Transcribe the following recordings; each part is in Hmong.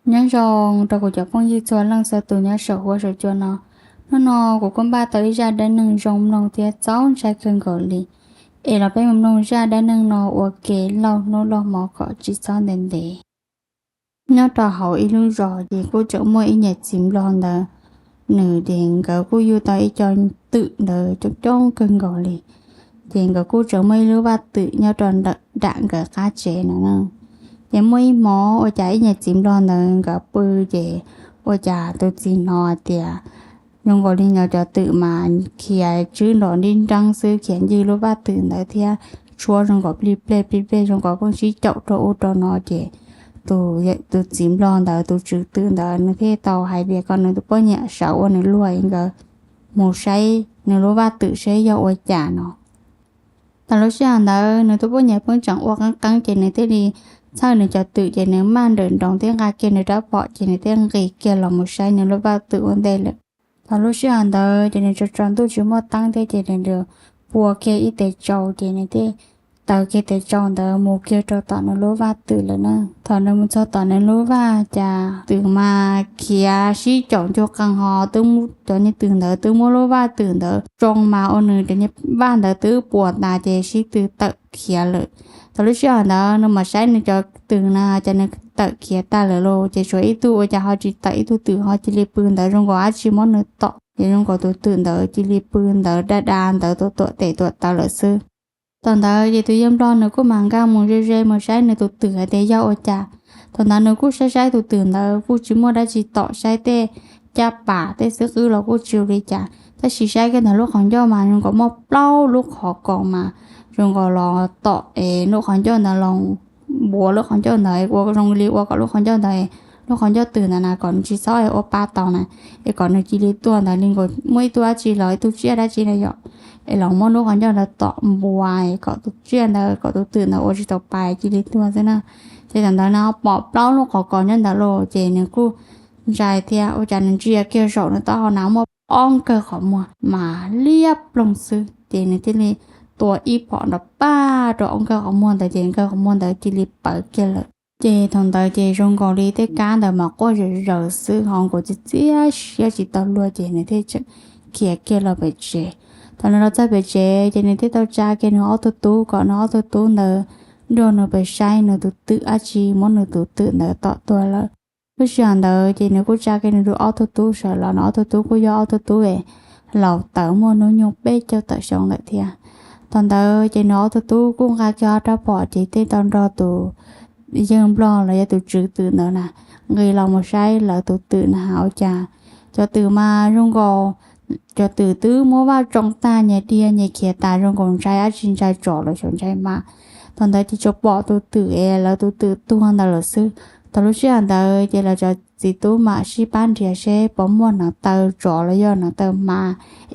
Nyob zoo rau kuv cov phooj ywg txhua leej txhua tus nyob saum huab saum cua no. Hnub no kuv kuj npaj tau ib zaj dab neeg zoo mloog thiab txaus ntshai kawg nkaus li. Es los peb mus mloog zaj dab neeg no ua ke lauj hnub lauj hmo kom tsis txhob ntev ntev. Nyob rau hauv ib lub zos ces kuj tseem muaj ib niam txiv nplog ntawd, nws ces nkawd kuj yug tau ib co twm ntawd coob coob kawg nkaus li. Ces nkawd kuj tseem muaj ib lub vaj twm nyob rau nram nkawd qab tsev no na. Ces muaj ib hmo ua cas ib niam txiv nplog ntawd nkawd pw, ces ua cas tus txiv hnov tias zoo nkaus li nyob cov twm mas khiav tswb nrov nrib nreeb xwb, khiav ncig lub vaj twm ntawd thiab tshuab zoo nkaus plig plej plig plej zoo nkaus pheej sib caum rau ub rau no. Ces tus txiv nplog ntawd, tus tswv twm ntawd, nws thiaj tau hais tias kom nws tus poj niam sawv ua nws luag nkawd mus saib nws lub vaj twm saib yog ua cas no. Thaum lub sij hawm ntawd nws tus poj niam pheej tseem ua qeeb qeeb, ces nws thiaj li txhawj nws cov twm, ces nws maj nrawm nroos thiab nqa kiag nws rab phom, ces nws thiaj nqis kiag los mus saib nws lub vaj twm ua ntej lawm. Thaum lub sij hawm ntawd ces nws tsaus tsaus ntuj tsis muaj teeb thiab, ces nws pua kiag ib tes tsau, ces nws thiaj taws kiag tes tsau ntawd mus kiag rau tom nws lub vaj twm lawm na. Thaum nws mus txog tom nws lub vaj, cas twm mas khiav sib caum ncua qees ho twb, cov niag twm ntawd twb muab lub vaj twm ntawd tsoo mas ua nws cov niag vaj ntawd twb puas tas, ces sib tw tawm khiav lawm. Thaum lub sij hawm ntawd nws mam saib nws cov twm na, ces nws tawm khiav tag lawm lauj, ces tshuav ib tug ua cas ho tsis tawm, ib tug twm ho cia li pw ntawd zoo nkaus dab tsi muab nws tom, ces zoo nkaus tus twm ntawd cia li pw ntawd da da ntawd tuam tuam tes tuam taw lawm xwb. Thaum ntawd ces tus yawg nplog nws kuj mam nkag mus ze ze mus saib nws tus twm hais tias yog ua cas. Thaum ntawd nws kuj saib saib tus twm ntawd kuj tsis muaj dab tsi tom, saib tej caj pas tej xwb qwb los kuj tsis ua li cas, tab sis saib kiag ntawm lub qhov ncauj mas zoo nkaus muaj plaub lub qhov kos mas zoo nkaus los tom es lub qhov ncauj ntawd los npuav lub qhov ncauj ntawd ua zoo li ua kom lub qhov ncauj ntawd, lub qhov ncauj twm ntawd na kom nws tsis txhob ua pa tau na, es kom nws cia li tuag ntawd li nkaus muaj ib tug dab tsi los ib tug tsiaj dab tsi na yom, es los muab lub qhov ncauj ntawd tom npuav kom tus tsiaj ntawd kom tus twm ntawd ua tsis tau pa cia li tuag xwb na. Ces thaum ntawd nws pom plaub lub qhov kos nyob ntawd lauj, ces nws kuj ntshai thiab ua cas nws ntsia kiag saum nws taub hau na muaj ob nkawg qhov muag mas liab ploog xwb, ces nws thiaj li tua ib phom nrov paj rau ob nkawg qhov muag ntawd, ces nkawg qhov muag ntawd cia li pawv kiag lawm. Ces thaum ntawd ces zoo nkaus li tej kab ntawd mas quaj zom zaws xwb ho nkaus txias txias siab tsis tau luag, ces nws thiaj tseem khiav kiag los pem tsev. Thaum nws los txog pem tsev ces nws thiaj tau tsa kiag nws ob tug tub kom nws ob tug tub ntawd nrog nws pem saib nws tus twm dab tsi muab nws tus twm ntawd tom tuag lawm. Lub sij hawm ntawd ces nws kuj tsa kiag nws tus ob tug tub sawv los, nws ob tug tub kuj yog ob tug tub es laus tawv muaj hnub nyoog peb caug tawm xyoo lawm thiab. Thaum ntawd ces nws ob tug tub kuj nqa kiag ob rab phom ces thiaj tau nrog tus yawg nplog los yog tus tswv twm ntawd na nqis los mus saib lawv tus twm na ua cas cov twm mas zoo nkaus, cov twm twb muab vaj tsoo tag nyias dhia nyias khiav tas zoo nkaus ntshai dab tsi, ntshai tsov los xyov ntshai hma. Thaum ntawd ces tsuas pom tus twm es lawv tus twm tuag ntawd lawm xwb. Thaum lub sij hawm ntawd ces lawv cov txiv tub mam sib pab nrhiav seb puas muaj hneev taw tsov los yog hneev taw hma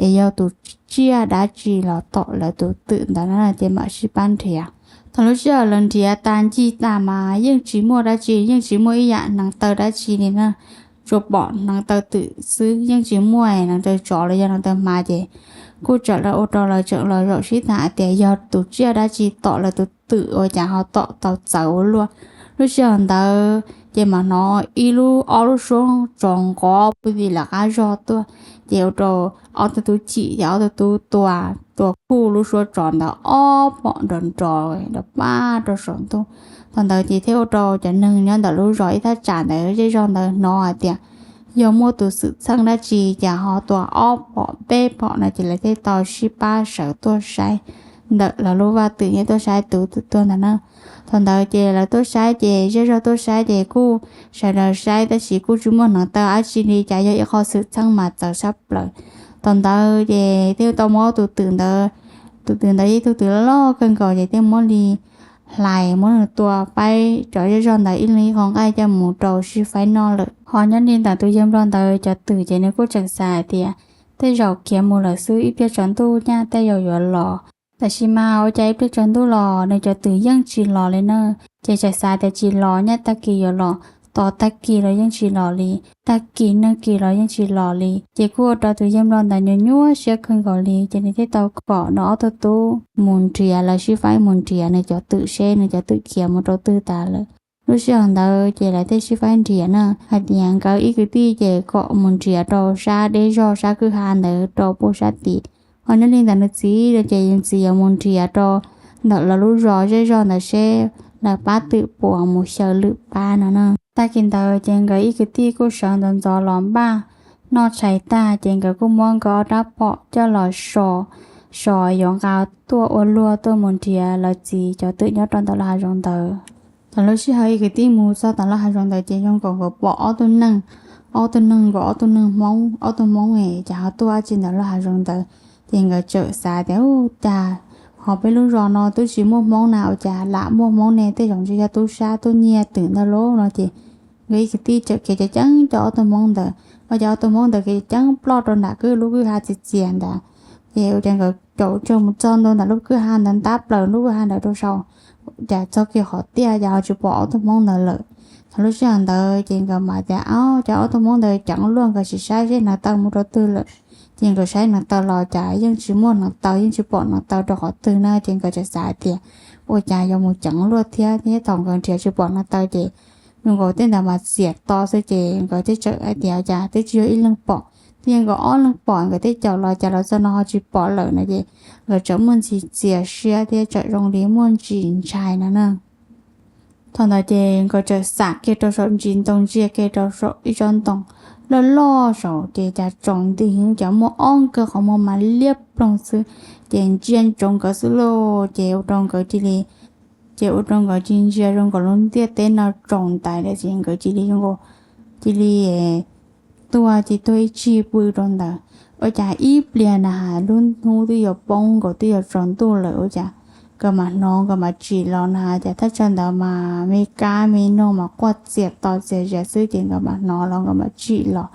es yog tus tsiaj dab tsi los tom lawv tus twm ntawd na, ces mam sib pab nrhiav. Thaum lub sij hawm lawv nrhiav tas ncig tas mas yeej tsis muaj dab tsi, yeej tsis muaj ib yam hneev taw dab tsi li na, tsuas pom hneev taw twm xwb, yeej tsis muaj hneev taw tsov los yog hneev taw hma. Ces kuj tseem ua rau lawv tseem los zaum sib tham hais tias yog tus tsiaj dab tsi tom lawv tus twm ua cas ho tom tau txawv ua luaj. Lub sij hawm ntawd ces mam hnov ib lub ob lub suab tsov nqov pw tim lawv qab zog tuaj, ces ua rau ob tug tub chim ces ob tug tub tua, tua khuj lub suab tsov ntawd ob phom nrov nrov nrov paj rau saum ntuj. Thaum ntawd ces thiaj ua rau cov neeg nyob ntawm lub zos ib thaj tsam ntawd zej zog ntawd hnov hais tias yog muaj tus xwm txheej dab tsi cas ho tua ob phom peb phom no, ces lawv thiaj tau sib pab sawv tuaj saib ntawm lawv lub vaj twm thiab tuaj saib tus twm tuag ntawd na. Thaum ntawd ces lawv tuaj saib ces zej zog tuaj saib ces kuj sawv daws saib tab sis kuj tsis muaj hneev taw dab tsi li, cas yog ib qho xwm txheej mas txawv sab plaws. Thaum ntawd ces thiaj tau muab tus twm ntawd, tus twm ntawd yog ib tug twm loj kawg nkaus ces thiaj muab li hlais muab nws tua faib cov zej zog ntawd ib leeg ib qho nqaij coj mus rau sib faib noj lawm. Ho nyob li ntawm tus yawg nplog ntawd cov twm ces nws kuj tseem xav hais tias tej zaum khiav mus lawm xwb, ib pliag tsaus ntuj nyaj tej zaum yuav los. Tab sis mas ua cas ib pliag tsaus ntuj los nws cov twm yeej tsis los li na. Ces tseem xav tias tsis los nyaj tag kis yuav los, tos tag kis los yeej tsis los li, tag kis nag kis los yeej tsis los li. Ces kuj ua rau tus yawg nplog ntawd nyuaj nyuaj siab kawg nkaus li, ces nws thiaj tau kom nws ob tug tub mus nrhiav, lawv sib faib mus nrhiav nws cov twm seb nws cov twm khiav mus rau twg tas lawm. Lub sij hawm ntawd ces lawv thiaj sib faib nrhiav na, hais tias nkawd ib kwv tij ces kom mus nrhiav rau sab deb zog sab kwj ha ntawd rau puag sab tid. Ho nyob li ntawm nws txiv ces nws txiv yuav mus nrhiav rau ntawm lawv lub zos zej zog ntawd seb lawv pab twm puas mus xyaw lwm pab no na. Tag kis ntawd ces nkawd ib kwv tij kuj sawv ntxov ntxov los npaj noj tshais tag ces nkawd kuj muab nkawd ob rab phom coj los so, so yuav nqa tuaj ua luag tuaj mus nrhiav lawv txiv cov twm nyob rau ntawm lub hav zoov ntawd. Thaum lub sij hawm ib kwv tij mus txog tom lub hav zoov ntawd ces zoo nkaus nkawd pom ob tug neeg, ob tug neeg nkaus ob tug neeg Hmoob, ob tug Hmoob es cas ho tuaj dab tsi ntawm lub hav zoov ntawd. Ces nkawd txawm xav tias, Ub, cas ho peb lub zos no twb tsis muaj Hmoob na, ua cas lam muaj Hmoob ne, tej zaum ntshe yog tub sab tub nyiag twm ntawd lauj no. Ces nkawd ib kwv tij txawm khiav ceev ceev coj ob tug Hmoob ntawd, ua cas ob tug Hmoob ntawd khiav ceev ploj rau nram kwj lub kwj ha txias txias ntawd. Ces ua cas nkawd caum tsuag mus txog ntua ntawm lub kwj ha ntawd, ntab plaws lub kwj ha ntawd rau saum, cas txog kiag qhov tiaj cas ho tsis pom ob tug Hmoob ntawd lawm. Thaum lub sij hawm ntawd ces nkawd mam tias, Au, cas ob tug Hmoob ntawd ceev luaj, nkawd tsis saib seb hneev taw mus rau twg lawm. Ces nkawd saib hneev taw los cas yeej tsis muaj hneev taw, yeej tsis pom hneev taw rau qhov twg na. Ces nkawd txawm xav tias, Ua cas yuav mus ceev luaj thiab, thiab thaum nkawd nrhiav tsis pom hneev taw ces zoo nkaus tej ntawd mas txias to xwb. Ces nkawd thiaj txawm hais tias, Cas twb tsis yog ib leeg pom, twb yog nkawd ob leeg pom, nkawd thiaj caum los cas los txog no ho tsis pom lawm no. Ces nkawd txawm muaj ntsis txias siab thiab txawm zoo li muaj ntsis ntshai no na. Thaum ntawd ces nkawd txawm xam kiag rau saum ntsis ntoo, ntsia kiag rau saum ib tsob ntoo loj loj saud ces cas tsaus nti heev, cas muaj ob nkawg qhov muag mas liab ploog xwb. Ces ntsia ntsoov nkawd xwb lauj, ces ua rau nkawd cia li, ces ua rau nkawd cia li ntsia zoo nkaus lub ntiaj teb no tsaus ntais lawm, ces nkawd cia li, cia li tuag, cia li tuag ib tsig pw rau ntawd. Ua cas ib pliag na has lub hnub twb yuav poob nkaus twb yuav tsaus ntuj lawm, ua cas nkawd mam hnov nkawd mam tsim los na has, cas thaj chaw ntawd mas me kab me noog mas quaj txias to txias zias xwb. Ces nkawd mam hnov los nkawd mam tsim los,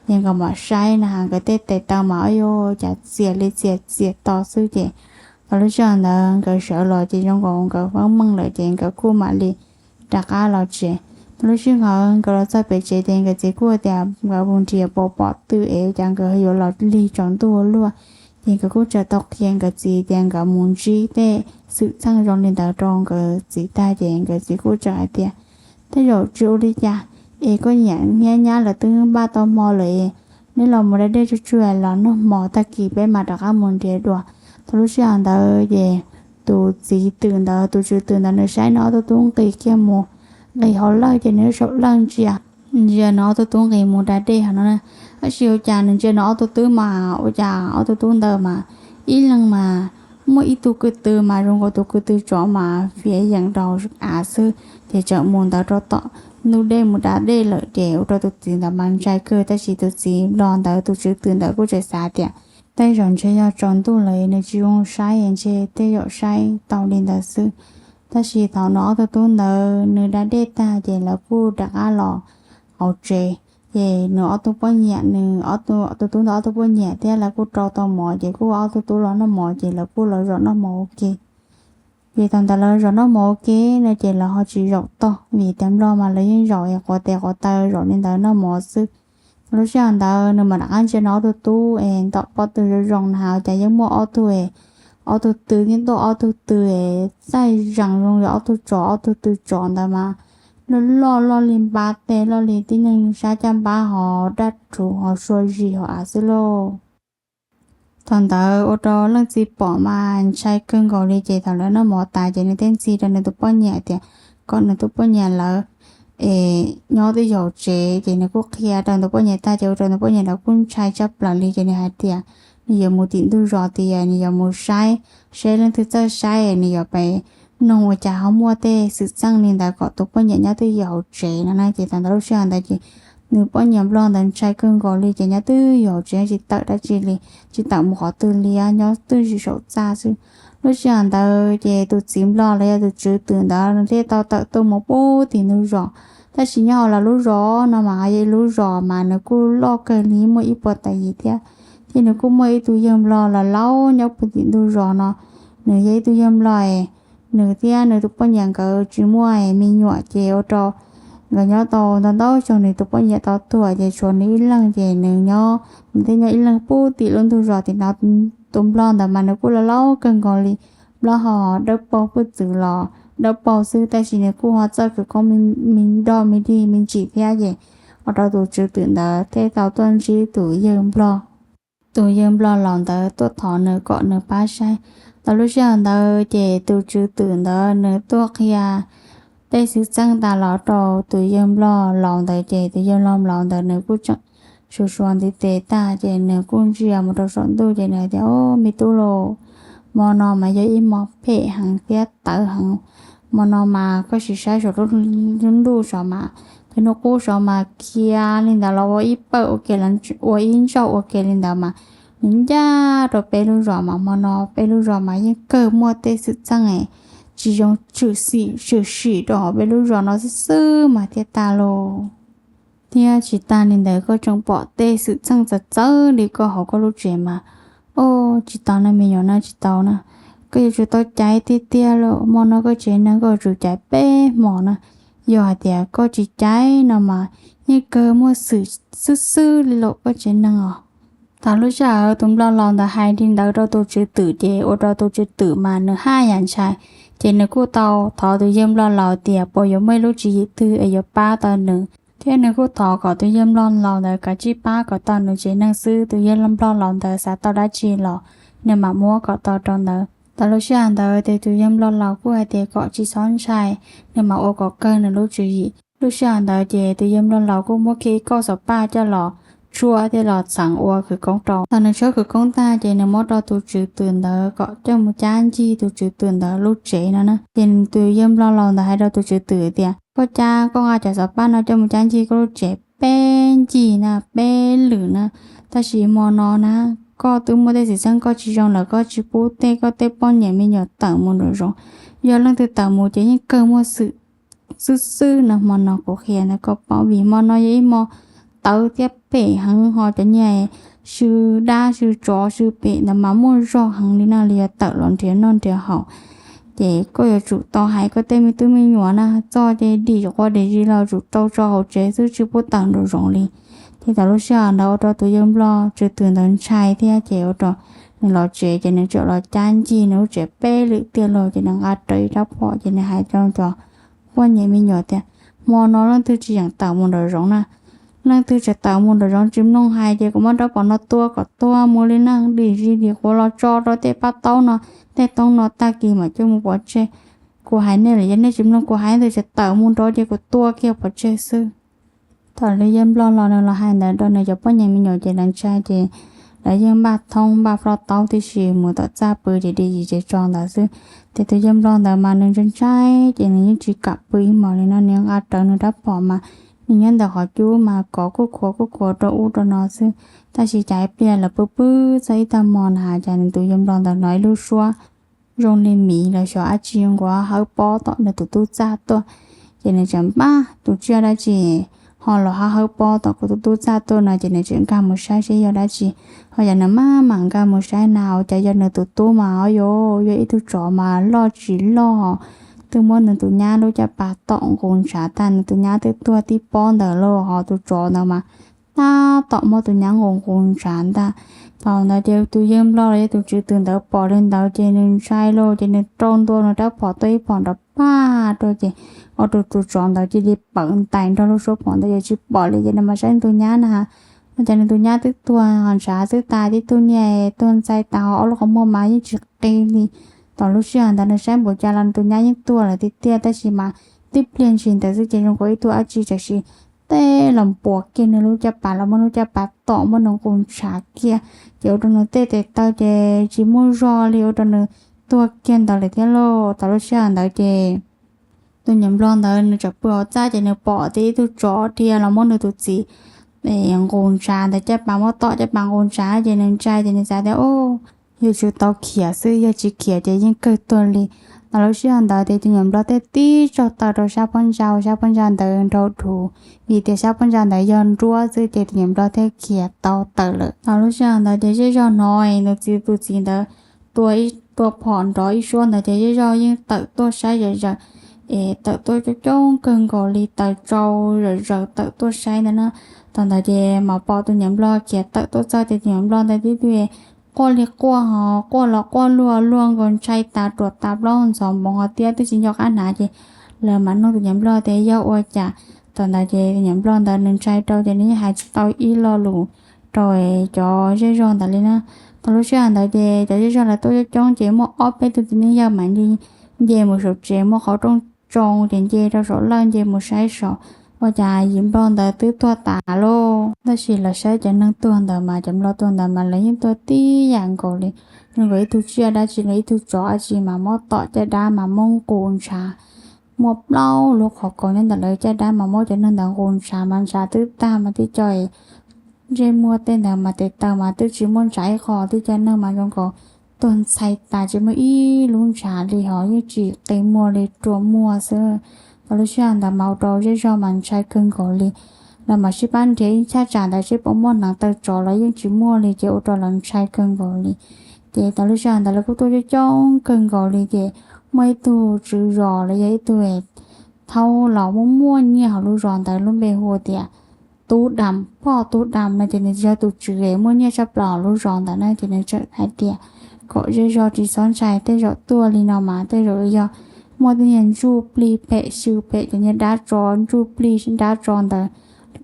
ces nkawd mam saib na has nkawd tej tes taw mas, Au, cas txias li txias txias to xwb. Ces thaum lub sij hawm ntawd nkawd sawv los ces zoo nkaus nkawd feeb meej lawm, ces nkawd kuj mam li rov qab los tsev. Thaum lub sij hawm nkawd los txog pem tsev ces nkawd txiv kuj tias nkawd mus nrhiav puas pom twm es cas nkawd yuav los lig tsaus ntuj ua luaj. Ces nkawd kuj txawm tau qhia nkawd txiv tias nkawd mus ntsib tej xwm txheej zoo li ntawd rau nkawd txiv tag, ces nkawd txiv kuj txawm hais tias, Tej zaum tsis ua li cas, es koj niam thiab nyab lawv twb npaj tau hmo lawm, neb los mus da dej tsuag tsuag los noj hmo, tag kis peb mam rov qab mus nrhiav dua. Thaum lub sij hawm ntawd ces tus txiv twm ntawd, tus tswv twm ntawd nws saib nws ob tug tub nqis kiag mus, nqis hauv lawj, ces nws saum lawj ntsia, ntsia nws ob tug tub nqis mus da dej hauv no na. Tab sis ua cas nws ntsia nws ob tug tub mas ua cas ob tug tub ntawd mas ib leeg mas muaj ib tug ko tw mas zoo nkaus tus ko tw tsov mas fiav yeem rau av xwb. Ces txawm mus ntawd rau tom ntug dej mus da dej lawm, ces ua rau tus txiv ntawd mas ntshai kawg. Tab sis tus txiv nplog ntawd, tus tswv twm ntawd kuj tseem xav tias tej zaum ntshe yog tsaus ntuj lawm nws tsis zoo saib, ntshe tej zaum saib tau li ntawd xwb. Tab sis thaum nws ob tug tub ntawd nws da dej tag ces lawv kuj rov qab los hauv tsev. Ces nws ob tug poj niam, nws ob tug, tus tub ntawd ob tug poj niam thiab lawv kuj rau tau mov, ces kuj ob tug tub los noj mov, ces lawv kuj los zaum noj mov ua ke. Ces thaum ntawd lawv zaum noj mov ua ke no ces lawv ho tsis zaum tog, vim tias nplog mas lawv yeej zaum es quav tes quav taw zaum li ntawd noj mov xwb. Lub sij hawm ntawd nws mam rov qab ntsia nws ob tug tub es ntom pob tw zoo zoo na has, cas yeej muaj ob tug, ob tug tw, yeej tuaj ob tug tw es txaij zees zoo li ob tug tsov, ob tug tw tsov ntawd mas loj loj, loj li npab teg, loj li tib neeg sab caj npab, ho daj rhuv ho sua zis hauv av xwb lauj. Thaum ntawd ua rau leej txiv pom mas ntshai kawg nkaus li, ces thaum lawv noj mov tas ces nws thiaj ntxhi rau nws tus poj niam tias kom nws tus poj niam lawv es nyob twj ywm tsev. Ces nws kuj qhia rau nws tus poj niam tag ces ua rau nws tus poj niam lawv kuj ntshai tshaj plaws li, ces nws hais tias nws yuav mus tim ntug zos, tias nws yuav mus saib seb leej twg txawj saib, nws yuav pem noog ua cas ho muaj tej xwm txheej li ntawd kom tus poj niam nyob twj ywm hauv tsev no na. Ces thaum ntawd lub sij hawm ntawd ces nws poj niam nplog ntawd ntshai kawg nkaus li, ces nyob twj ywm hauv tsev tsis tawm dab tsi li, tsis tawm mus qhov twg li, nyob twj ywm saum txaj xwb. Lub sij hawm ntawd ces tus txiv nplog los yog tus tswv twm ntawd nws thiaj tau tawm tuaj mus puag tim ntug zos. Tab sis nyob hauv lawv lub zos no mas yog ib lub zos mas nws kuj loj kawg li, muaj ib puas tawm yim thiab. Ces nws kuj muaj ib tug yawg nplog laus laus nyob puag tim ntug zos no. Nws yog ib tug yawg nplog es nws thiab nws tus poj niam nkawd tsis muaj me nyuam, ces ua rau nkawd nyob tau ntau ntau xyoo, nws tus poj niam tau tuag ces tshuav nws ib leeg, ces nws nyob, nws thiaj nyob ib leeg puag tim lub ntug zos tim no. Tus nplog ntawd mas nws kuj laus laus kawg nkaus li, plaub hau dawb paug, puj txwv los dawb paug xwb, tab sis nws kuj ho txawj khawv koob me dog me dig me ntsis thiab ces ua rau tus tswv twm ntawd thiaj tau tuaj ntsib tus yawg nplog, tus yawg nplog laus ntawd tuaj thov nws kom nws pab saib. Tau lub sij hawm ntawd ces tus tswv twm ntawd nws tuaj qhia tej xwm txheej tas los rau tus yawg nplog laus ntawd ces tus yawg nplog laus ntawd nws kuj tseem suav suav ntiv tes tag ces nws kuj ntsia mus rau saum ntuj ces nws hais tias, Au, me tub lauj, hmo no mas yog ib hmo phem heev thiab tawv heev. Hmo no mas koj sim saib saum lub ntuj saud mas, cov hnub qub saud mas khiav li ntawd los ua ib pawg ua ke, ua ib ntsauj ua ke li ntawd mas nws ncaj rau peb lub zos mas hmo no peb lub zos mas yeej kawg muaj tej xwm txheej tsis zoo tshwm sim rau hauv peb lub zos no xwb xwb mas thiaj tag lauj. Thiab tsis tas li ntawd koj tseem pom tej xwm txheej txawv txawv li koj hauv koj lub tsev mas, au, tsis tau na me nyuam na, tsis tau na. Koj yuav tsum tau caiv tiag tiag lauj, hmo no koj tsev neeg koj yuav tsum caiv peb hmo na. Yog hais tias koj tsis caiv no mas yeej kawg muaj xwm xwb xwb li lauj koj tsev neeg os. Thaum lub sij hawm tus nplog laus ntawd hais li ntawd rau tus tswv twm ces ua rau tus tswv twm mas nws haj yam ntshai, ces nws kuj tau thov tus yawg nplog laus tias puas yuav muaj ib lub tswv yim twg es yuav pab tau nws, thiab nws kuj thov kom tus yawg nplog laus ntawd kav tsij pab kom tau nws tsev neeg xwb, tus yawg nplog laus ntawd xav tau dab tsi los nws mam muab kom tau rau ntawd. Thaum lub sij hawm ntawd ces tus yawg nplog laus kuj hais tias kom tsis txhob ntshai, nws mam ua kom kawg nws lub tswv yim. Lub sij hawm ntawd ces tus yawg nplog laus kuj muab kiag ib kauj xov paj coj los tshuab thiab los txheev ua khawv koob rau. Thaum nws tshuab khawv koob tag ces nws muab rau tus tswv twm ntawd kom coj mus cab ncig tus tswv twm ntawd lub tsev no na. Ces tus yawg nplog laus ntawd hais rau tus tswv twm tias, Koj cab, koj nqa cov xov paj no coj mus cab ncig koj lub tsev peb ncig na, peb lwm na. Tab sis hmo no na, koj twb muaj tej xwm txheej koj tsis zoo lawm, koj tsis pub tej koj tej poj niam me nyuam tawm mus nraum zoov. Yog leej twg tawm mus ces yeej kawg muaj xwm xwb xwb no. Hmo no kuv qhia ntawd koj paub, vim hmo no yog ib hmo tawv thiab phem heev, ho cov niag sw dab sw tsov sw pem ntawd mas muaj zog heev li no, li yuav tawm los nrhiav noj nrhiav haus. Ces koj yuav tsum tau hais koj tej me tub me nyuam na, txog ces dim quav dim zis los tsum rau tso hauv tsev xwb, tsis pub tawm nraum zoov li. Ces thaum lub sij hawm ntawd ua rau tus yawg nplog tswv twm ntawd ntshai thiab, ces ua rau nws los tsev ces nws tseem los cab ncig nws lub tsev peb lwm tiag lauj. Ces nws nqa rawv ib rab phom ces nws hais rau cov poj niam me nyuam tias, Hmo no leej twg tsis yeem tawm mus nraum zoov na, leej twg tseem tawm mus nraum zoov tsis mloog hais ces kuv muab rab phom no tua kom tuag mus li na, dim zis dim quav los tso rau tej paj taub no, tej toob no, tag kis mam coj mus pov tseg. Kuv hais nej lawm, yog nej tsis mloog kuv hais, leej twg tseem tawm mus nraud ces kuv tua kiag pov tseg xwb. Thaum lub yawg nplog los nws los hais ntawd rau nws cov poj niam me nyuam ces lawv ntshai, ces lawv yeej npaj thoob npaj ploj taub tib si mus tom txaj pw ces dim zis ces tso ntawd xwb. Ces tus yawg nplog ntawd mas nws ntshai ntshai ces nws yeej tsis kam pw ib hmos li no, nws nqa rawv nws rab phom mas nws nyob ntawm qhov cub mas kov kuj khuav kuj khuav rau ub rau no xwb. Tab sis cas ib pliag lawv pw pw txog ib tag hmo na, cas nws tus yawg nplog ntawd hnov ib lub suab zoo li miv los xyov dab tsi nquas hawb pob tom nws tus tub txaj tuaj. Ces nws tseem npaj tus tsiaj dab tsi ho los hawb hawb pob tom kuv tus tub txaj tuaj no, ces nws tseem nkag mus saib seb yog dab tsi. Ho yog nws maj mam nkag mus saib na, ua cas yog nws tus tub mas, o yog, yog ib tug tsov mas loj tsis loj, twb muab nws tus nyab lub caj pas tom nqus ntshav tag, nws tus nyab twb tuag tib pob ntawd lauj, ho tus tsov ntawd mas tab tom muab tus nyab nqus nqus ntshav ntag. Thaum ntawd ces tus yawg nplog los yog tus tswv twm ntawd pom li ntawd ces nws ntshai lauj, ces nws rau ntua nws rab phom tuaj ib phom nrov pag rau ces ua rau tus tsov ntawd cia li pawv ntais nrog lub suab phom ntawd ces tsis pom li. Ces nws mas saib nws tus nyab na, ua cas nws tus nyab twb tuag ho ntshav twb tas tib tug niag tuag ntxaij tas, ho ob lub qhov muag mas yeej tsis qi li. Thaum lub sij hawm ntawd nws saib npaum cas los nws tus nyab yeej tuag lawm tiag tiag, tab sis mas tib pliag ntshis ntawd xwb ces zoo nkaus ib tug dab tsi tam sim tej los npuas kiag nws lub caj pas los muab nws lub caj pas tom muab nws nqus ntshav kiag, ces ua rau nws tej tes taw ces tsis muaj zog li, ua rau nws tuag kiag ntawd lawm thiab lauj. Thaum lub sij hawm ntawd ces tus niam nplog ntawd nws tseem pw hauv txaj ces nws pom tias ib tug tsov dhia los muab nws tus txiv nqus ntshav ntawd, caj pas muab tom caj pas nqus ntshav ces nws ntshai ces nws xav tias, Au, yuav tsum tau khiav xwb, yog tsis khiav ces yeej kawg tuag li. Thaum lub sij hawm ntawd ces tus niam nplog thiaj tib tsaug taw rau sab phab ntsa, sab phab ntsa ntawd nrau dhuv, vim tias sab phab ntsa ntawd yog nruab xwb ces tus niam nplog thiaj khiav tau tawm lawm. Thaum lub sij hawm ntawd ces zej zog hnov nws txiv tus txiv ntawd tua, tua phom nrov ib suab ntawd ces zej zog yeej tawm tuaj saib zom zaws, es tawm tuaj coob coob kawg nkaus li, taws tsau zom zaws tawm tuaj saib ntawd na. Thaum ntawd ces mas pom tus niam nplog khiav tawm tuaj txog ces tus niam nplog ntawd tib tug quaj li quaj ho quaj los quaj luag luag nkaus ntshai tas ruam tas plaub ntxhov npoov ho tiab twb tsis nco qab hnav ces lawv mam nug tus niam nplog tias yog ua cas. Thaum ntawd ces tus niam nplog ntawd nws ntshai rau ces nws yeej hais tsis tau ib lo lus rau cov zej zog ntawd li na. Thaum lub sij hawm ntawd ces cov zej zog lawv tuaj coob coob ces muaj ob peb tug txiv neej yawg mam li nce mus saum tsev muab qhov rooj tsoo ces nce rau saum lawj nce mus saib saib ua cas yim nplog ntawd twb tuag tas lauj. Tab sis lawv saib cov neeg tuag ntawd mas cov nplog tuag ntawd mas lawv yeej tuag tib yam nkaus li, zoo nkaus ib tug tsiaj dab tsi los ib tug tsov dab tsi mas muab tom caj dab mas muab nqus ntshav, muaj plaub lub qhov kaus nyob ntawm lawv caj dab mas muab cov neeg ntawd nqus ntshav mas ntshav twb tag mas tib co ntsej muag tej ntawd mas tes taw mas twb tsis muaj ntshav ib qho, tib co neeg mas zoo nkaus tuag ntxhais tas tsis muaj ib lub ntshav li ho yeej tsis qe muag li, rua muag xwb. Thaum lub sij hawm ntawd mas ua rau zej zog mas ntshai kawg nkaus li. Lawv mam sib pab nrhiav ib chaj tsam ntawd seb puas muaj hneev taw tsov los yeej tsis muaj li ces ua rau lawv ntshai kawg nkaus li. Ces thaum lub sij hawm ntawd lawv kuj tuaj coob coob kawg nkaus li ces muaj ib tug tswv zos los yog ib tug thaub los muaj muaj nyiaj hauv lub zos ntawd lub npe hu tias Tub Dam, poj Tub Dam no ces nws yog tus tswv es muaj nyiaj tshaj plaws hauv lub zos ntawd na ces nws tseem hais tias kom zej zog tsis txhob ntshai, tej zaum tuaj li no mas tej zaum yog muaj tej niag ntsuj plig phem xyw phem cov niag dab tsov ntsuj plig dab tsov ntawd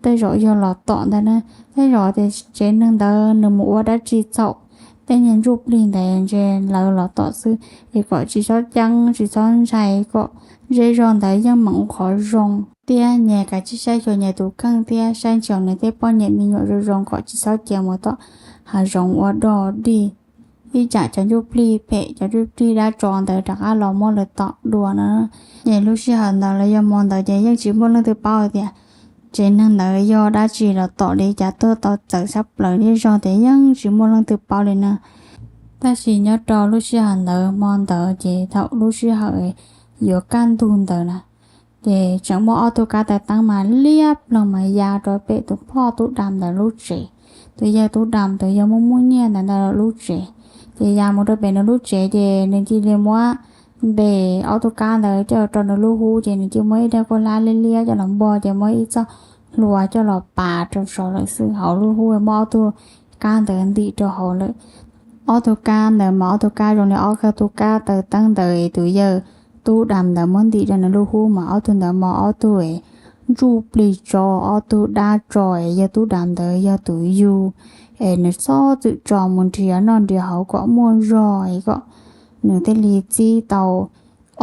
tej zaum yog los tom ntawd na. Tej zaum tias tsev neeg ntawd nws mus ua dab tsi txhaum tej niag ntsuj plig ntawd ntshe lawv los tom xwb es kom tsis txhob ceeb tsis txhob ntshai, kom zej zog ntawd yeej meem ua qhov zoo thiab nyias kav tsij saib xyuas nyias tus kheej thiab saib ntsis nyias tej poj niam me nyuam zoo zoo kom tsis txhob cia mus tom hav zoov ua dog dig. Ib tsam cov ntsuj plig phem cov ntsuj plig dab tsov ntawd rov qab los muab lawv tom dua no. Ces lub sij hawm ntawd los yog hmo ntawd ces yeej tsis muaj leej twg paub tias tsev neeg ntawd yog dab tsi los tom li cas tuag tau txawv tshaj plaws, zej zog tias yeej tsis muaj leej twg paub li na. Tab sis nyob rau lub sij hawm ntawd hmo ntawd ces thaum lub sij hawm yuav kaj ntug ntawd na, ces tseem muaj ob tug kab taws teeb mas liab ploog mas ya rau pem tus poj Tub Dam ntawd lub tsev. Tus yawg Tub Dam tus yawg muaj muaj nyiaj ntawd ntawd lub tsev, ces ya mus rau pem nws lub tsev ces nws cia li muab ntes ob tug kab ntawd coj rau nws lub hub ces nws cia muab ib daim kuj hlab liab liab coj los npog ces muab ib txoj hlua coj los pav rau saud lawm xwb. Hauv lub hub muab ob tug kab ntawd ntim rau hauv lawm. Ob tug kab ntawd mas ob tug kab zoo li ob tug kab taws teeb ntawd tus yawg Tub Dam ntawd muab ntim rau nws lub hub mas ob tug ntawd mas ob tug ntsuj plig tsov, ob tug dab tsov es yawg Tub Dam ntawd yog tus yug es nws txhob txwm tso mus nrhiav noj nrhiav haus kom muaj zog es kom nws thiaj li txib tau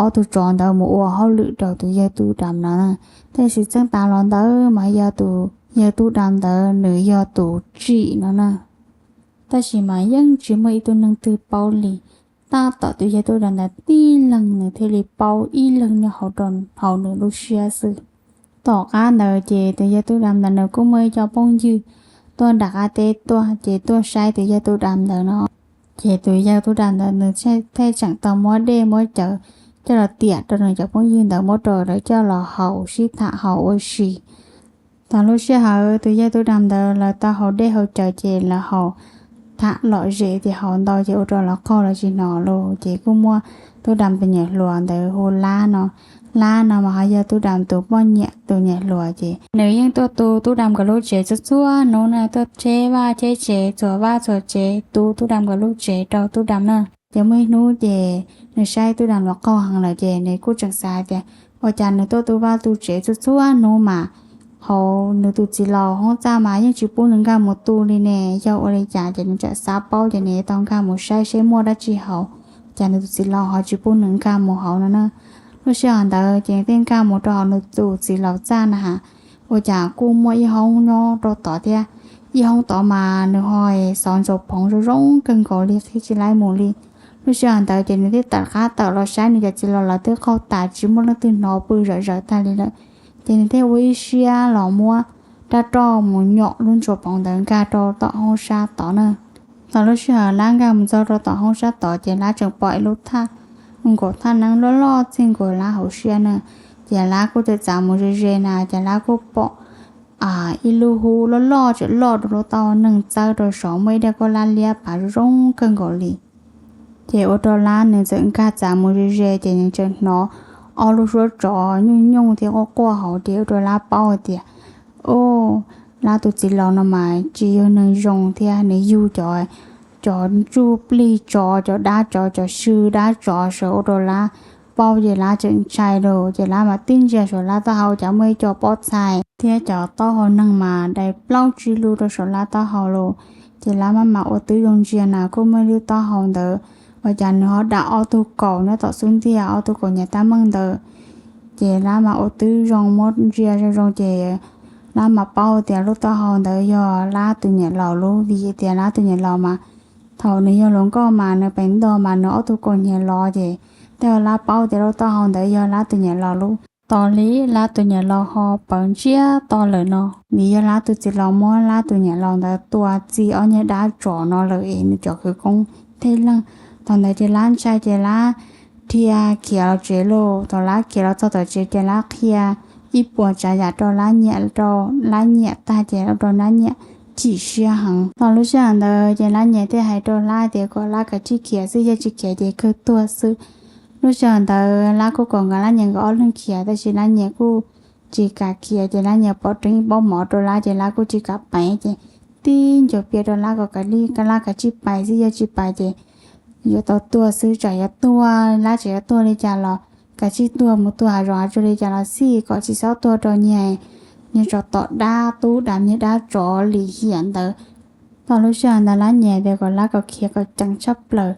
ob tug tsov ntawd mus ua hauj lwm rau tus yawg Tub Dam no na. Tab sis txheej tas los ntawd mas yog tus yawg Tub Dam ntawd nws yog tus tsim no na. Tab sis mas yeej tsis muaj ib tug neeg twg paub li, tab tom tus yawg Tub Dam ntawd tib leeg nws thiaj li paub ib leeg nyob hauv nws lub siab xwb. Tom qab ntawd ces tus yawg Tub Dam ntawd nws kuj muaj ib co phooj ywg tuaj nram qab teb tuaj ces tuaj saib tus yawg Tub Dam ntawd no. Ces tus yawg Tub Dam ntawd nws thiaj tseem tau muab dej muab cawv coj los tiam rau nws cov phooj ywg ntawd muab rau lawv coj los haus sib tham haus ua si. Thaum lub sij hawm tus yawg Tub Dam ntawd lawv tau haus dej haus cawv ces lawv haus tham lom zem ces haus ntau ces ua rau lawv qaug lawv tsis hnov lus ces kuj muaj Tub Dam tus niam hluas ntawd hu Lab no. Lab no mas ho yog Tub Dam tus poj niam tus niam hluas ces nws yeej tuaj tu Tub Dam nkawd lub tsev txhua txhua hnub na, tuaj cheb vaj cheb tsev txuas vaj txuas tsev tu Tub Dam nkawd lub tsev rau Tub Dam na. Ces muaj ib hnub ces nws saib Tub Dam los qaug heev lawm ces nws kuj tseem xav tias ua cas nws tuaj tu vaj tu tsev txhua txhua hnub mas hauv nws tus txiv laus hoob txaj mas yeej tsis pub nws nkag mus tu li ne, yog ua li cas ces nws tseem xav paub ces nws tau nkag mus saib seb muaj dab tsi hauv, cas nws tus txiv laus ho tsis pub nws nkag mus hauv no na. Lub sij hawm ntawd ces nws thiaj nkag mus rau hauv nws tus txiv laus txaj na has, ua cas kuj muaj ib hoob nyob rau tod thiab. Ib hoob tod mas nws ho xov ntsuas phoov zoo zoo kawg nkaus li qhib tsis laib mus li. Lub sij hawm ntawd ces nws thiaj tawm qab tawm los saib nws cov txiv laus lawv twb qaug tas tsis muaj leej twg hnov pw zawm zawm tag li lawm. Ces nws thiaj ua ib siab los muab rab roj mus nyom lub ntsuas phoov ntawd nkag rau tom hoob sab tod na. Thaum lub sij hawm Lab nkag mus txog rau tom hoob sab tod ces Lab tseem pom ib lub thaj, nkaus thaj neeb loj loj txij nkaus Lab hauv siab na. Ces Lab kuj txawm txav mus ze ze na ces Lab kuj pom ib lub hub loj loj tseem loj rau lub tauj neeg txawb rau saud muaj ib daim kuj hlab liab pav zoo zoo kawg nkaus li. Ces ua rau Lab nws txawm nkag txav mus ze ze ces nws tseem hnov ob lub suab tsov nyooj nyooj thiab quaj quaj hauv ces ua rau Lab paub hais tias, o, Lab tus txiv laus no mas tsis yog neeg zoo thiab nws yug cov cov ntsuj plig tsov, cov dab tsov, cov sw dab tsov sawv ua rau Lab paub ces Lab tseem ntshai lawm ces Lab mam tib ntsia saum Lab taub hau cas muaj ib co pob txhais thiab cov taub hau neeg mas dai plaub tsib lub rau saum Lab taub hau lawm. Ces Lab maj mam ua twb zoo ntsia na kuj muaj ib lub taub hau ntawd ua cas nws ho dam ob tug kaus nyob tom xub ntiag, ob tug kaus nyias tab meeg ntawd. Ces Lab mam ua twb zoo muab ntsia zoo zoo ces Lab mam paub tias lub taub hau ntawd yog Lab tus niam laus lub, vim tias Lab tus niam laus mas thaum nws yog hluas nkauj mas nws peem nto mas nws ob tug kaus nyias los ces tej zaum Lab paub tias lub taub hau ntawd yog Lab tus niam laus lub. Tos li Lab tus niam laus ho pawv ntsiag to lawm no, vim yog Lab tus txiv laus muab Lab tus niam laus ntawd tua txi ob niag dab tsov no lawm es nws cov khawv koob thej leej. Thaum ntawd ces Lab ntshai ces Lab dhia khiav los tsev lauj. Thaum Lab khiav los txog tom tsev ces Lab qhia ib puas tsav yam rau Lab niam, rau Lab niam tag ces ua rau Lab niam chim siab heev. Thaum lub sij hawm ntawd ces Lab niam thiaj hais rau Lab tias kom Lab kav tsij khiav xwb, yog tsis khiav ces kawg tuag xwb. Lub sij hawm ntawd Lab kuj kom nkawd, Lab niam nkawd ob leeg khiav tab sis Lab niam kuj tsis kam khiav ces Lab niam pov rhees ib pob mov rau Lab ces Lab kuj tsis kam pais ces tib ncaws pias rau Lab kom Lab kav tsij pais xwb, yog tsis pais ces yuav tau tuag xwb, tsam yuav tuag, Lab tsam yuav tuag li cas los kav tsij tuag, mus tuag hav zoov hav tsuag li cas los xij kom tsis txhob tuag rau niag, niag tsov tom dab, Tub Dam niag dab tsov lim hiam ntawd. Thaum lub sij hawm ntawd Lab niam tias kom Lab kom khiav kom ceev tshaj plaws,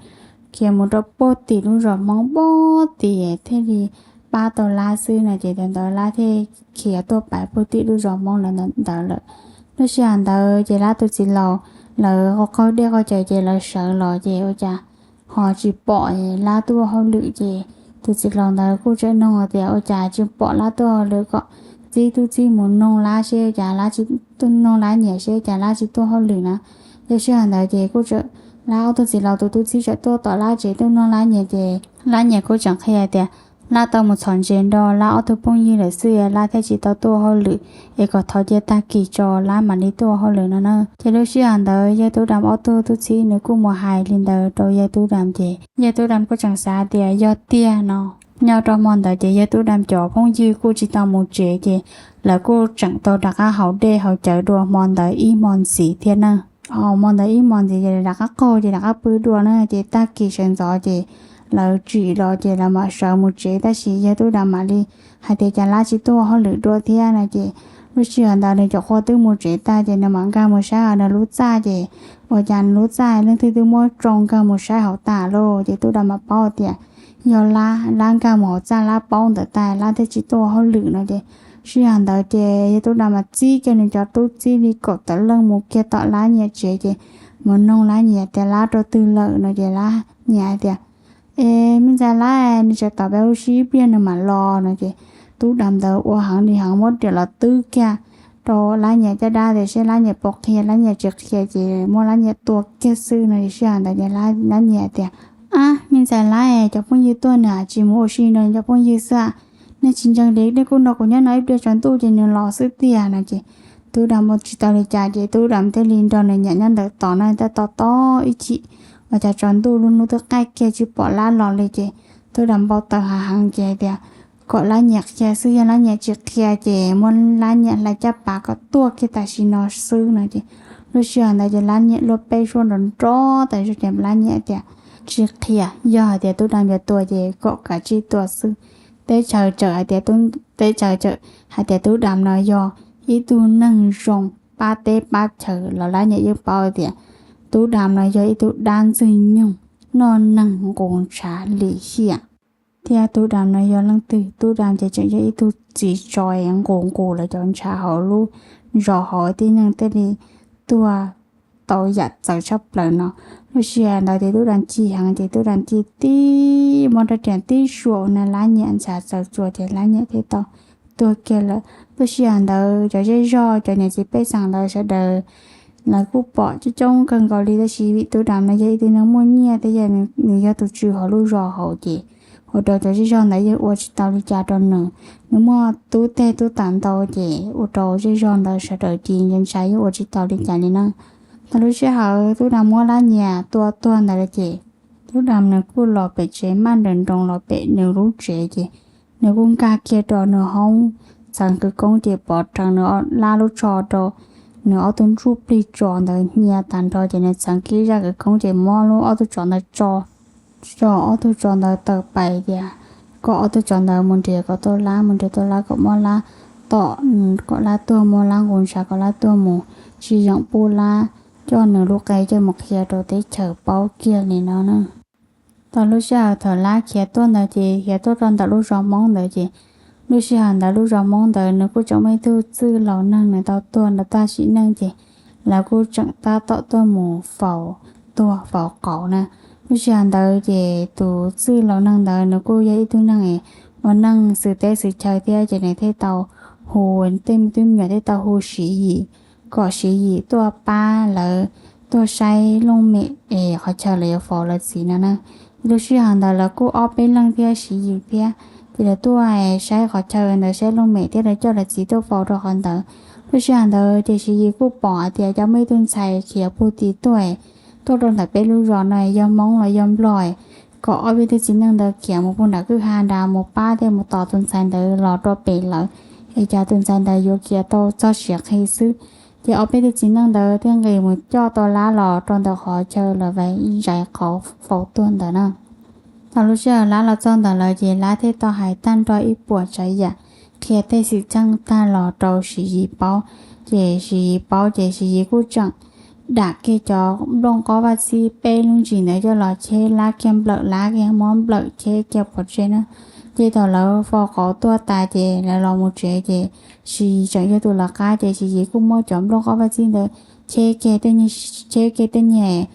khiav mus rau puag tim lub zos Hmoob puag tim thiaj li pab tau Lab xwb no ces thaum ntawd Lab thiaj khiav tuaj pais puag tim lub zos Hmoob ntawd lawm. Lub sij hawm ntawd ces Lab tus txiv laus lawv qaug dej qaug cawv ces lawv sawv los ces ua cas ho tsis pom Lab tuaj ua hauj lwm ces tus txiv laus ntawd kuj tseem nug tias ua cas tsis pom Lab tuaj ua hauj lwm, kom txib tub txib mus noog Lab seb cas Lab tsis, noog Lab niam seb cas Lab tsis tuaj hauj lwm na. Lub sij hawm ntawd ces kuj tseem, Lab ob tug txiv laus tus tub txib tseem tuaj tom Lab tsev tuaj noog Lab niam ces Lab niam kuj tseem qhia tias Lab tau mus txhom ntses nrog Lab ob tug phooj ywg lawm xwb Lab thiaj tsis tau tuaj ua hauj lwm es kom thov cia tag kis tso Lab mam li tuaj ua hauj lwm no na. Ces lub sij hawm ntawd yawg Tub Dam ob tug tub txib nws kuj mus hais li ntawd rau yawg Tub Dam ces yawg Tub Dam kuj tseem xav tias yog tiag no. Nyob rau hmo ntawd ces yawg Tub Dam cov phooj ywg kuj tsis tau mus tsev ces lawv kuj tseem tau rov qab haus dej haus cawv dua hmo ntawd ib hmo ntxiv thiab na. Haus hmo ntawd ib hmo ntxiv ces rov qab qaug ces rov qab pw dua na ces tag kis sawv ntxov ces lawv tsim los ces lawv mam sawv mus tsev tab sis yawg Tub Dam mam li hais tias cas Lab tsis tuaj ua hauj lwm dua thiab no ces lub sij hawm ntawd nws cov qhua twb mus tsev tag ces nws mam nkag mus saib hauv nws lub txaj ces ua cas nws lub txaj leej twg twb muab tsoo nkag mus saib hauv tas lauj ces Tub Dam mam paub tias yog Lab, Lab nkag mus hauv txaj Lab paub ntawd tag Lab thiaj tsis tuaj ua hauj lwm no ces sij hawm ntawd ces yawg Tub Dam mam txib kiag nws cov tub txib li kaum tawm leej mus kiag tom Lab niam tsev ces mus noog Lab niam tias Lab rau twg lawm no ces Lab niam hais tias es me ntxhais Lab nws tseem tom peb ua si ib pliag nws mam los no ces Tub Dam ntawd ua heev li heev muab riam los twb kiag rau Lab niam caj dab tias seb Lab niam puas qhia, Lab niam tsis qhia ces muab Lab niam tua kiag xwb no. Sij hawm ntawd ces Lab niam tias ab me ntxhais Lab cov phooj ywg tuaj nws tsis mus ua si nrog cov phooj ywg xwb, nej tsis ntseeg li nej kuj nrog kuv nyob no ib pliag tsaus ntuj ces nws los xwb tiag no ces Tub Dam ua tsis tau li cas ces Tub Dam thiaj li nrog nws niam nyob ntawm tod no tab tom tos ib chim ua cas tsaus ntuj lub hnub twb qaij kiag tsis pom Lab los li ces Tub Dam npau taws heev heev ces hais tias kom Lab niam qhia xwb, yog Lab niam tsis qhia ces muab Lab niam hlais caj pas kom tuag kiag tam sim no xwb no ces lub sij hawm ntawd ces Lab niam luaj peb suab nrov nrov tas zog ces Lab niam tias tsis qhia, yog hais tias Tub Dam yuav tua ces kom kav tsij tua xwb. Teb chaws txawm hais tias, teb chaws txawm hais tias Tub Dam no yog ib tug neeg zoo pab teb pab chaw los Lab niam yeej paub tias Tub Dam no yog ib tug dab ntxwg nyoog noj neeg nqus ntshav lim hiam thiab Tub Dam no yog leej twg, Tub Dam ces tseem yog ib tug txiv tsov nqus nqus lawv cov ntshav hauv lub zos hauv tib neeg thiaj li tuag tau yam txawv tshaj plaws no. Lub sij hawm ntawd ces Tub Dam chim heev ces Tub Dam cia li tib muab rab riam tib suam na Lab niam ntxhais txaws tsuas ces Lab niam thiaj tau tuag kiag lawm. Lub sij hawm ntawd cov zej zog cov niam txiv pej xeem ntawd sawv daws lawv kuj pom coob coob kawg nkaus li tab sis vim Tub Dam no yog ib tug neeg muaj nyiaj thiab yog nws yog tus tswv hauv lub zos hauv ces ua rau cov zej zog ntawd yeej ua tsis tau li cas rau nws. Nws muaj tub teg tub taws ntau ces ua rau zej zog ntawd sawv daws cia li ntshai ntshai yeej ua tsis tau li cas li na. Thaum lub sij hawm Tub Dam muab Lab niam tua tuag ntawd lawm ces Tub Dam nws kuj los pem tsev maj nroos nroos los pem nws lub tsev ces nws kuj nkag kiag rau nws hoob txheev khawv koob ces pov rhees nws Lab lub tsho rau nws ob tug ntsuj plig tsov ntawd hnia tag nrho ces nws txheev kiag zaj khawv koob ces muab lub ob tug tsov ntawd tso, tso ob tug tsov ntawd tawm pais tias kom ob tug tsov ntawd mus nrhiav kom tau lab, mus nrhiav tau lab kom muab lab tom, kom lab tuag, muab lab nqus ntshav kom lab tuag mus, tsis yeem pub lab coj nws lub qe coj mus qhia rau teb chaws paub kiag li no na. Tau lub sij hawm thaum lab khiav tuaj ntawd ces khiav tuaj rau ntawm lub zos Hmoob ntawd ces lub sij hawm ntawd lub zos Hmoob ntawd nws kuj tseem muaj ib tug txwj laus neeg nws tau tuag nrog tag sim neej ces lawv kuj tseem tab tom tuaj mus faus, tuag faus qauv na. Lub sij hawm ntawd ces tus txwj laus neeg ntawd nws kuj yog ib tug neeg ua neej xwm teb xwm chaw thiab ces nws thiaj tau hu, tej me tub me nyuam thiaj tau hu Siv Yim kom Siv Yim tuaj pab lawv tuaj saib looj mem es qhov chaw lawv yuav faus lawv txiv no na. Lub sij hawm ntawd lawv kuj ob peb leeg thiab Siv Yim thiab ces lawv tuaj saib qhov chaw ntawd, saib looj mem thiab lawv coj lawv txiv tuaj faus rau qhov ntawd. Lub sij hawm ntawd ces Siv Yim kuj pom hais tias cov muaj ib tug ntxhais khiav pug tim tuaj, tuaj rau ntawm peb lub zos no yog Hmoob los yog Nplog, kom ob peb tug txiv neej ntawd khiav mus pug nram kwj ha nrad mus pab thiab mus tos tus ntxhais ntawd los rau pem lawv es cas tus ntxhais ntawd yuav khiav tau txog siav qhi xwb. Ces ob peb tug txiv neej ntawd thiaj nqis mus coj tau lab los rau ntawm qhov chaw lawv zais qauv faus tuag ntawd na. Tau lub sij hawm lab los txog ntawd lawm ces lab thiaj tau hais tag nrho ib puas tsav yam, qhia tej xwm txheej tag los rau Siv Yim paub. Ces Siv Yim paub ces Siv Yim kuj tseem dam kiag cov nplooj qaub vaj txhib peb lub ntsis ntawd coj los cheb lab kiag nplawm, lab kiag muab nplawm cheb kiag pov tseg na. Ces thaum lawv faus qauv tuaj tas ces lawv los mus tsev ces Siv Yim tseem yog tus lawv qab ces Siv Yim kuj muab cov nplooj qaub vaj txhib ntawd cheb kiag tej niag, cheb kiag tej niag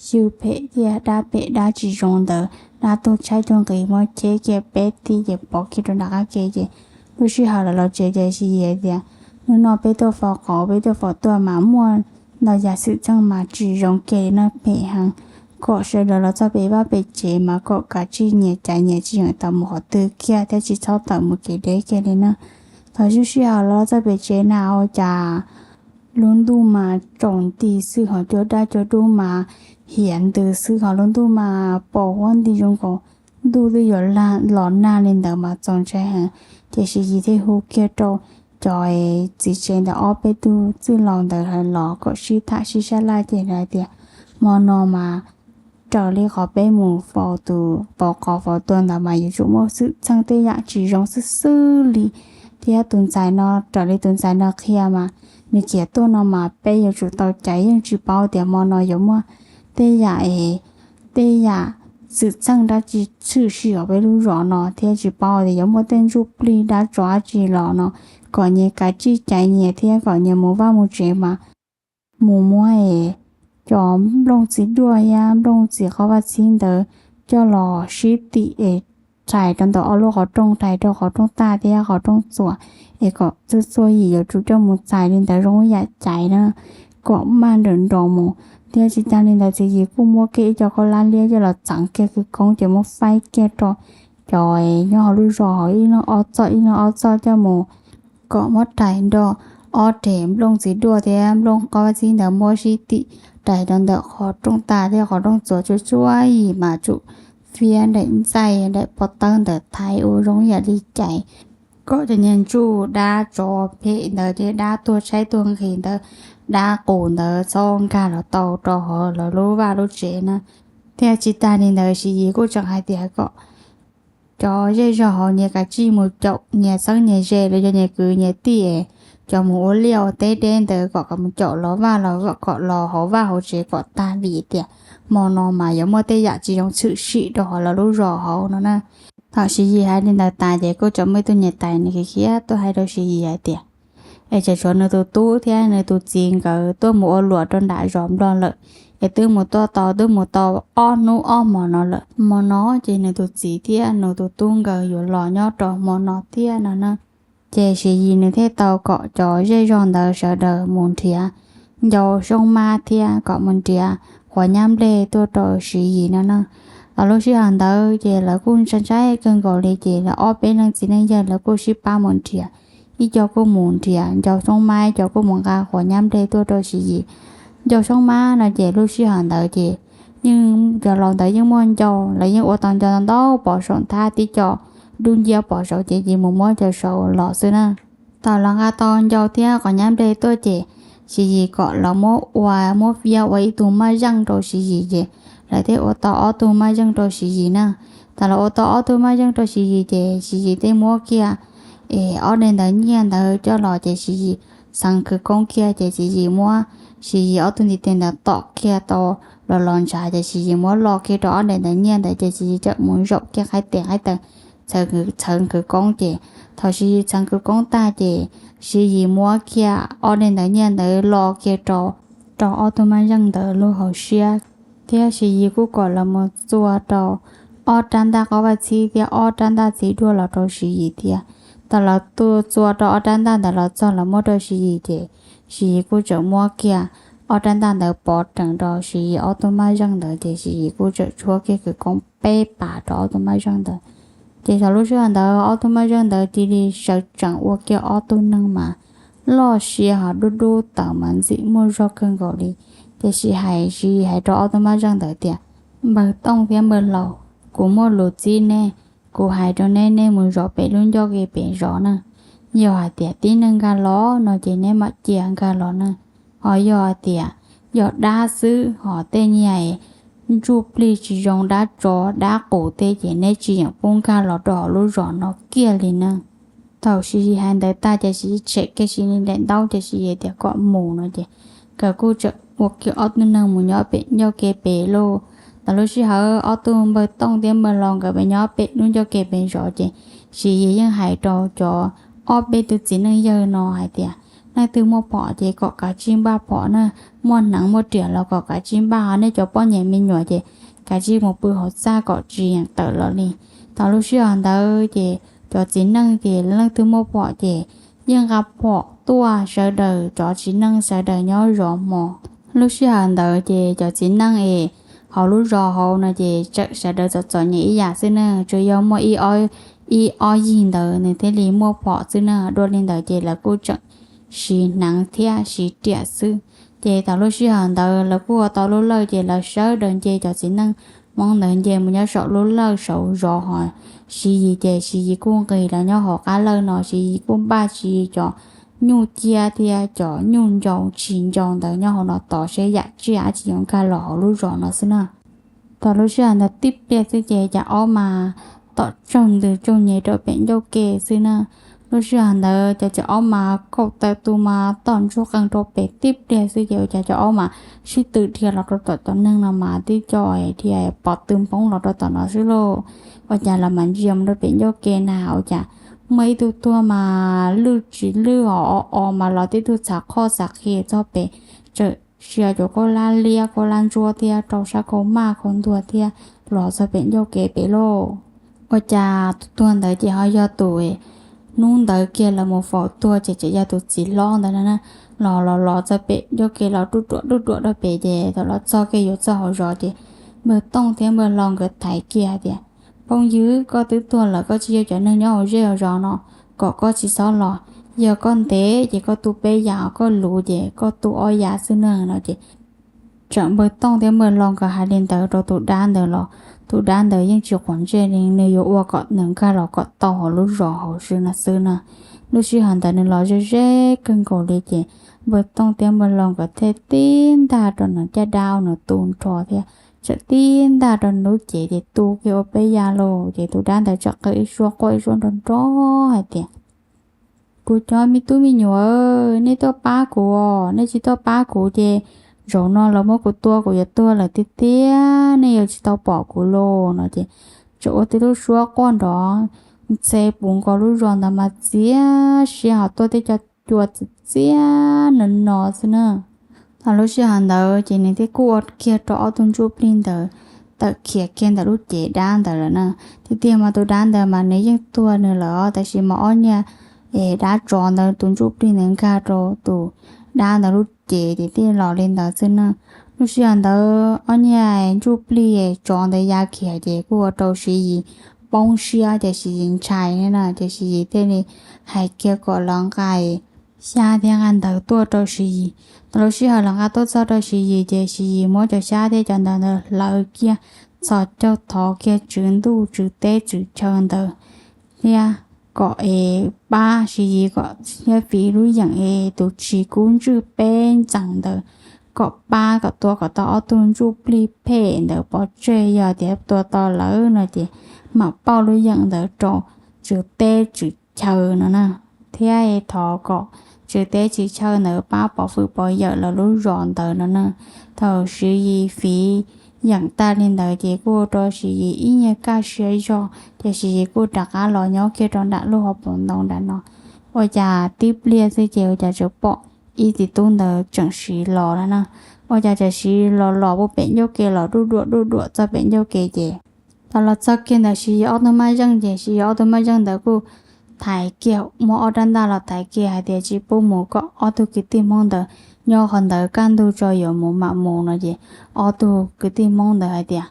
xyw phem thiab dab phem dab tsis zoo ntawd, dab tuag tshaib tuag nqhis muab cheb kiag peb tij ces pov kiag rau nram qab ke ces lub sij hawm lawv los tsev ces Siv Yim tias, hnub no peb tuaj faus qauv peb tuaj faus tuaj mas muaj ntau yam xwm txheej mas tsis zoo kiag li no, phem heev, kom sawv daws los txog pem vaj pem tsev mas kom kav tsij nyias caiv nyias, tsis yeem tawm mus qhov twg kiag thiab tsis txhob tawm mus kev deb kiag li na. Thaum lub sij hawm los txog pem tsev na ua cas lub ntuj mas tsaus nti xwb, ho cua daj cua dub mas hiav ntws xwb, ho lub ntuj mas pos huab nti zoo nkaus ntuj twb yuav los nag li ntawd mas txaus ntshai heev. Ces Siv Yim thiaj hu kiag rau cov txiv tsev ntawd ob peb tug txwj laus ntawd los kom sib tham sib sab laj ces lawv tias, hmo no mas raws li qhov peb mus faus tus, faus qauv faus tuag ntawd mas yuav tsum muaj xwm txheej tej yam tsis zoo xwb xwb li, thiab tus ntxhais no raws li tus ntxhais no qhia mas nws khiav tuaj no mas peb yuav tsum tau caiv, yeej tsis paub tias hmo no yuav muaj tej yam es, tej yam xwm txheej dab tsi tshwm sim hauv peb lub zos no thiab tsis paub tias yuav muaj tej ntsuj plig dab tsov dab tsi los no, kom nyias kav tsij caiv nyias thiab kom nyias mus vaj mus tsev mas mus muab es cov nplooj txiv duaj thiab nplooj txiv qaub vaj txhib ntawd coj los sib tim es rhais rau ntawm ob lub qhov rooj, rhais rau qhov rooj tag thiab qhov rooj txuas, es kom txhua txhua yim yuav tsum coj mus txais li ntawd zoo yam caiv na, kom maj nrawm nroos mus. Thiab tsis tag li ntawd Siv Yim kuj muab kiag ib co khaub hlab liab coj los txeev kiag khawv koob ces muab faib kiag rau cov nyob hauv lub zos hauv ib leeg ob txoj ib leeg ob txoj coj mus, kom muab rhais nrog ob reg nplooj txiv duaj thiab nplooj qaub vaj txhib ntawd muab sib tim rhais rau ntawm qhov rooj tag thiab qhov rooj txuas, tsuas tsuav yim mas tsum fiab daim ntxaij daim pob tawb ntawd thaiv ua zoo yam li caiv, kom cov niag ntsuj dab tsov phem ntawd thiab dab tuag tshaib tuag nqhis ntawd, dab qus ntawd txhob nkag los tau rau hauv lawv lub vaj lub tsev na. Thiab tsis tag li ntawd Siv Yim kuj tseem hais tias kom cov zej zog hauv nyias kav tsij mus caum nyias txheeb nyias ze los yog nyias kwv nyias tij, cov mus ua liaj ua teb deb ntawd kom, kom mus caum los vaj los kom los hauv vaj hauv tsev kom tag vim tias hmo no mas yuav muaj tej yam tsis zoo tshwm sim rau hauv lawv lub zos hauv no na. Thaum Siv Yim hais li ntawd tas ces kuj tseem muaj ib tug niam tais nws khiav khiav tuaj hais rau Siv Yim hais tias, es tseem tshuav nws tus tub thiab nws tus txiv nkawd tuaj mus ua luam rau nram zos Nplog lawm, es twb mus tuaj tau, twb mus tau ob hnub ob hmo no lawm. Hmo no ces nws tus txiv thiab nws tus tub nkawd yuav los nyob rau hmo no thiab no na. Ces Siv Yim nws thiaj tau kom cov zej zog ntawd sawv daws mus nrhiav ncau xyoob mab thiab kom mus nrhiav quav nyab nplej tuaj rau Siv Yim no na. Thaum lub sij hawm ntawd ces lawv kuj ntshai ntshai kawg nkaus li ces lawv ob peb leej txiv neej yawg lawv kuj sib pab mus nrhiav. Ib co kuj mus nrhiav ncau xyoob mab, ib co kuj mus nqa quav nyab nplej tuaj rau Siv Yim. Ncau xyoob mab no ces lub sij hawm ntawd ces yeej cov laus ntawd yeej muaj ncau, lawv yeej ua tau ncau ntau pov saum nthab, tib co dub nciab pov saud ces cia mus muab cov saud los xwb na. Thaum los nqa tau ncau thiab quav nyab nplej tuaj ces Siv Yis kom lawv muab ua, muab fiab ua ib tug maj zeej rau Siv Yis ces lawv thiaj ua tau ob tug maj zeej rau Siv Yis na. Thaum lawv ua tau ob tug maj zeej rau Siv Yis ces Siv Yis thiaj muab kiag es ob daim ntawv nyiaj ntawd coj los ces Siv Yis txheev khawv koob kiag ces Siv Yis muab Siv Yis ob tug ntiv tes ntawd tom kiag tau los los ntshav ces Siv Yis muab lo kiag rau ob daim ntawv nyiaj ntawd ces Siv Yis txawm mus zaum kiag qhaib tes qhaib taw txheev khawv koob ces thaum Siv Yis txheev khawv koob tag ces Siv Yis muab kiag ob daim ntawv nyiaj ntawd lo kiag rau, rau ob tug maj zeej ntawd lub hauv siab, thiab Siv Yis kuj kom lawv mus txua rau ob rab ntaj qaub vaj txhib thiab ob rab ntaj txiv duaj los rau Siv Yis thiab. Thaum lawv tuaj txua rau ob rab ntaj ntawd los txog lawv muab rau Siv Yis ces Siv Yis kuj tseem muab kiag ob rab ntaj ntawd pov reem rau Siv Yis ob tug maj zeej ntawd ces Siv Yis kuj tseem tshuab kiag khawv koob peb pas rau ob tug maj zeej ntawd. Ces thaum lub sij hawm ntawd ob tug maj zeej ntawd cia li sawv tsees ua kiag ob tug neeg mas loj siab ho dub dub tawm mas ntxim muaj zog kawg nkaus li. Ces Siv hais, Siv Yis hais rau ob tug maj zeej ntawd tias, Npawg Tooj thiab Npawg Laus, kuv muaj lus txib neb, kuv hais rau neb, neb mus zov pem lub ncauj ke pem zov na. Yog hais tias tib neeg nkag los no ces neb mam cia nkag los na. Ho yog hais tias yog dab xwb ho tej niag ntsuj plig tsis zoo, dab tsov dab qus tej ces neb tsis yeem pub nkag los rau hauv lub zos no kiag li na. Thaum Siv Yis hais ntawd tag ces Siv Yis tshem kiag Siv Yis daim ntaub ces Siv Yis tias kom mus no ces nkawd kuj tseem ua kiag ob tug neeg mus nyob pem ncauj ke pem lauj. Thaum lub sij hawm ob tug Npawg Tooj thiab Npawg Laus nkawd pem nyob pem lub ncauj ke pem zov ces Siv Yis yeej hais rau cov ob peb tug txiv neej yawg no hais tias, Leej twg muaj phom ces kom kav tsij npaj phom na, muaj hneev muaj riam los kom kav tsij npaj, ho nej cov poj niam me nyuam ces kav tsij mus pw hauv txaj kom tsis yeem tawm los li. Thaum lub sij hawm ntawd ces cov txiv neej ces leej twg muaj phom ces yeej nqa phom tuaj, sawv daws cov txiv neej sawv daws nyob zov hmo. Lub sij hawm ntawd ces cov txiv neej es hauv lub zos hauv no ces tseem sawv daws txom txom nyem ib yam xwb na, tsuas yog muaj ib ob, ib ob yig ntawd nws thiaj li muaj phom xwb na. Dua li ntawd ces lawv kuj tseem siv hneev thiab siv riam xwb. Ces thaum lub sij hawm ntawd lawv kuj ua tau lub lawj ces lawv sawv daws nce cov txiv neej Hmoob ntawd nce mus nyob saum lub lawj saud zov ho Siv Yis ces Siv Yis kuj nqis los nyob hauv qab lawj no, Siv Yis kuj npaj Siv Yis cov nyuj ciab thiab cov nyuj ncau tsis ncau ntawd nyob hauv no tos seb yam tsiaj dab tsi yuav nkag los hauv lub zos no xwb na. Thaum lub sij hawm ntawd tib pliag xwb ces cas ob mas tom tsaug ntws tsaug nyem rau pem ncauj ke xwb na. Lub sij hawm ntawd cov txiv ob mas kaum tawm tus mas tom ntsuj qees rau pem tib pliag xwb ces ua cas cov ob mas sib tw dhia los rau tom cov neeg no mas tib co dhia pov tw npoob los rau tom no xwb lauj. Ua cas los mas ntsia mus rau pem ncauj ke na ua cas muaj ib tug tuag mas lwj tsis lwj ho o o mas los tib tug txhav qhoj txhav qhia txog pem, tseem sia cov khaub hlab liab khaub hlab ntsuab thiab rau sab khau maj khau ntuag thiab los txog pem ncauj ke pem lauj. Ua cas tus tuag ntawd ces ho yog tus hnub ntawd kiag lawv mus faus tuag ces tseem yog tus txiv hlob ntawd na. Los los los txog pem ncauj ke los ruj ruam ruj ruam rau pem ces thaum los txog kiag yuav txog hauv zos ces npawg Tooj thiab npawg Laus nkawd thaiv kiag tias, Phooj ywg, koj twb tuag lawm koj tsis yog cov neeg nyob hauv zej hauv zos no, kom koj tsis txhob los. Yog koj ntev ces koj tu peb yam, koj luv ces koj tu ob yam xwb na no ces tseem npawg Tooj thiab npawg Laus nkawd hais li ntawd rau tus dab ntawd los tus dab ntawd yeej tsis quav ntsej li, nws yuav ua kom nws nkag los kom tau hauv lub zos hauv xwb no xwb na. Lub sij hawm ntawd nws los ze ze kawg nkaus li ces npawg Tooj thiab npawg Laus nkawd thiaj tib ntaj rau nws caj dab nws tu nrho thiab tseem tib ntaj rau nws lub cev ces tu kiag ua peb yam lauj. Ces tus dab ntawd tseem qw ib suab quaj ib suab nrov nrov hais tias, Kuv cov me tub me nyuam, nej tuaj pab kuv os, nej tsis tuaj pab kuv ces zaum no lawv muab kuv tua kuv yuav tuag lawm tiag tiag, nej yuav tsis tau pom kuv lauj no ces tseem ua tib lub suab quaj nrov ntxhe puv nkaus lub zos ntawd mas txias siab ho tuaj tej co cua txias txias no no xwb na. Thaum lub sij hawm ntawd ces nws thiaj kuj ua kiag rau ob tug ntsuj plig ntawd tawm khiav kiag ntawm lub cev dab ntawd lawm na. Tiag tiag mas tus dab ntawd mas nws yeej tuag nws lawm os, tab sis mas ob niag es dab tsov ntawd tus ntsuj plig ntawd nkag rau tus dab ntawd lub cev ces thiaj los li ntawd xwb na. Lub sij hawm ntawd ob niag ntsuj plig tsov ntawd ya khiav ces kuj ua rau Siv Yis poob siab ces Siv Yis ntshai na, ces Siv Yis thiaj li hais kiag kom lawv nqa xyab thiab nqa ntawv tuaj rau Siv Yis. Thaum lub sij hawm lawv nqa tuaj txog rau Siv Yis ces Siv Yis muab cov xyab thiab cov ntawv ntawd hlawv kiag, txhos caug thov kiag tswv ntuj tswv teb tswv chaw ntawd thiab kom es pab Siv Yis kom thiab Fiv lub yeem es tus tsis kub ntswj peb ntxees ntawd, kom pab kom tua kom tau ob tug ntsuj plig phem ntawd pov tseg, yog tias tua tau lawm no ces mam pauj lub yeem ntawd rau tswv teb tswv chaw no na. Thiab thov kom tswv teb tswv chaw ntawd pab pov hwm pov yawm lawv lub zos ntawd no na. Thaum Siv Yis Fiv yeem tag li ntawd ces kuj ua rau Siv Yis ib nyuag kaj siab zog ces Siv Yis kuj rov qab los nyob kiag rau nram lub hauv paus ntoo nram no. Ua cas tib pliag xwb ces ua cas tseem pom ib txiv tub ntawd tseem siv los no na. Ua cas tseem siv los los puag pem ncauj ke los duj duam duj duam txog pem ncauj ke ces tau los txog kiag ntawd Siv Yis ob tug maj zeej ces Siv Yis ob tug maj zeej ntawd kuj thaiv kiag, muab ob rab ntaj los thaiv kiag hais tias tsis pub mus, kom ob tug kwv tij Hmoob ntawd nyob qhov ntawd kaj ntug tso yuav mus mam mus no ces ob tug kwv tij Hmoob ntawd hais tias,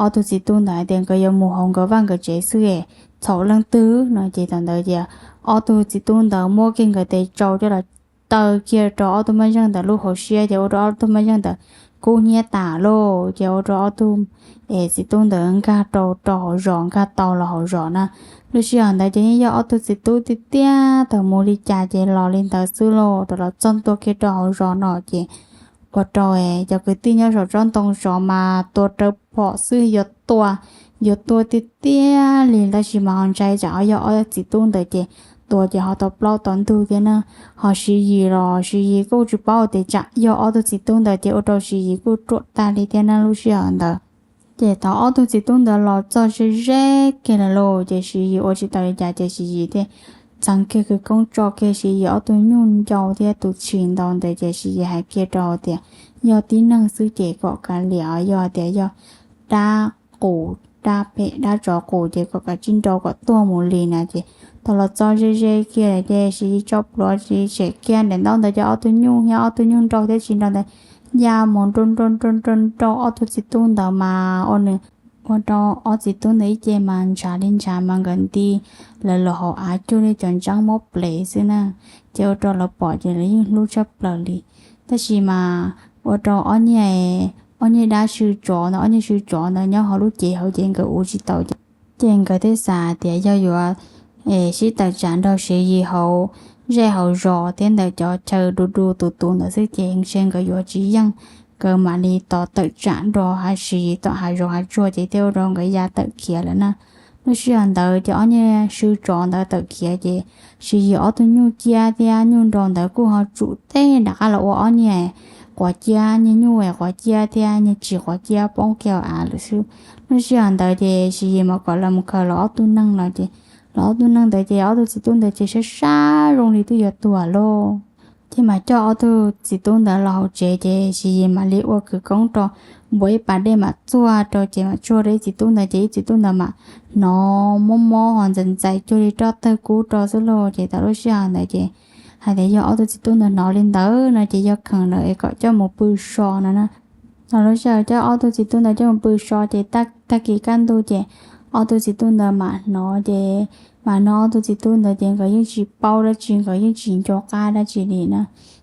ob tug txiv tub ntawd hais tias nkawd yuav mus hauv nkawd vaj nkawd tsev xwb es txhaum leej twg no ces thaum ntawd ces ob tug txiv tub ntawd muab kiag nkawd tes tsau coj los taw kiag rau ob tug maj zeej ntawd lub hauv siab ces ua rau ob tug maj zeej ntawd kub hnyiab tas lauj. Ces ua rau ob tug es txiv tub ntawd nkag rau rau hauv zos, nkag tau los hauv zos na. Lub sij hawm ntawd ces yeej yog ob tug txiv tub tiag tiag, thaum mus li cas ces los li ntawd xwb lauj. Rau los txog ntua kiag rau hauv zos no ces ua rau cov kwv tij nyob saum tsob ntoo zov mas tua rawv phom xwb, yuav tua, yuav tua tiag tiag li, tab sis mas ho ntshai tsam ho yog ob txiv tub ntawd ces tua ces ho tau plaub tau ntug thiab na. Ho Siv Yis los Siv Yis kuj tsis paub tias tsam yog ob tug txiv tub ntawd ces ua rau Siv Yis kuj ruam tag li thiab na lub sij hawm ntawd. Ces thaum ob tug txiv tub ntawd los txog ze ze kiag lawm lauj ces Siv Yis ua tsis tau li cas ces Siv Yis thiaj txheev kiag kwv koob tso kiag Siv Yis ob tug nyuj ncau thiab tus tshis ntau ntawd ces Siv Yis hais kiag rau tias yog tib neeg xwb ces kom kav liam, yog tias yog dab qus dab phem dab tsov qus ces kom kav tsij nrau kom tuag mus li na. Ces thaum los txog ze ze kiag ces Siv Yis tso pluav Siv Yis tshem kiag daim ntaub ntawd ces ob tug nyuj thiab ob tug nyuj nrau thiab tshis nrau ntawd ya mus nrau nrau nrau nrau nrau ob tug txiv tub ntawd mas ua nws, ua rau ob txiv tub ntawd ib ce mas ntshav li ntshav mas nkawd nti lawv los hauv av cuag li cov ntseeb mob plev xwb na. Ces ua rau lawv pom ces lawv yeej hlub tshaj plaws li. Tab sis mas ua rau ob niag, ob niag dab sw tsov ntawd, ob niag sw tsov ntawd nyob hauv lub cev hauv ces nkawd ua tsis tau ces, ces nkawd thiaj xav tias yog yuav sib tawm tsam nrog Siv Yis hauv zej hauv zos thiab ntawm cov chaw du du tus tus ntawd xwb ces ntshe nkawd yuav tsis yeej, nkawd mam li tos tawm tsam nrog Siv Yis tom hav zoov hav tsuag ces thiaj ua rau nkawd ya tawm khiav lawm na. Lub sij hawm ntawd ces ob niag sw tsov ntawd tawm khiav ces Siv Yis ob tug nyuj ciab thiab nyuj nrau ntawd kuj ho tsum teb rov qab los ua ob niag quav ciab, niag nyuj quav ciab thiab niag tshis quav ciab poob kiag hauv av lawm xwb. Lub sij hawm ntawd ces Siv Yis mam kom lawv mus khaws los ob tug neeg no ces los ob tug neeg ntawd ces ob tug txiv tub ntawd ces sab sab zoo li twb yuav tuag lauj. Ces mam coj ob tug txiv tub ntawd los hauv tsev ces Siv Yis mam li ua kwv koob rau, npuav ib pas dej mam txuag rau ces mam tsuag rau ib txiv tub ntawd ces ib txiv tub ntawd mam hnov mob mob ho ntxais ntxais cuag li roj tawg kub rau xwb lauj. Ces thaum lub sij hawm ntawd ces hais tias yog ob tug txiv tub ntawd hnov li ntawd no ces yog kheev lawm es kom coj mus pw so no na. Thaum lub sij hawm coj ob tug txiv tub ntawd coj mus pw so ces tag kis kaj ntug ces ob tug txiv tub ntawd mam hnov ces, mam hnov ob tug txiv tub ntawd ces nkawd yeej tsis paub dab tsi, nkawd yeej tsis nco qab dab tsi li na.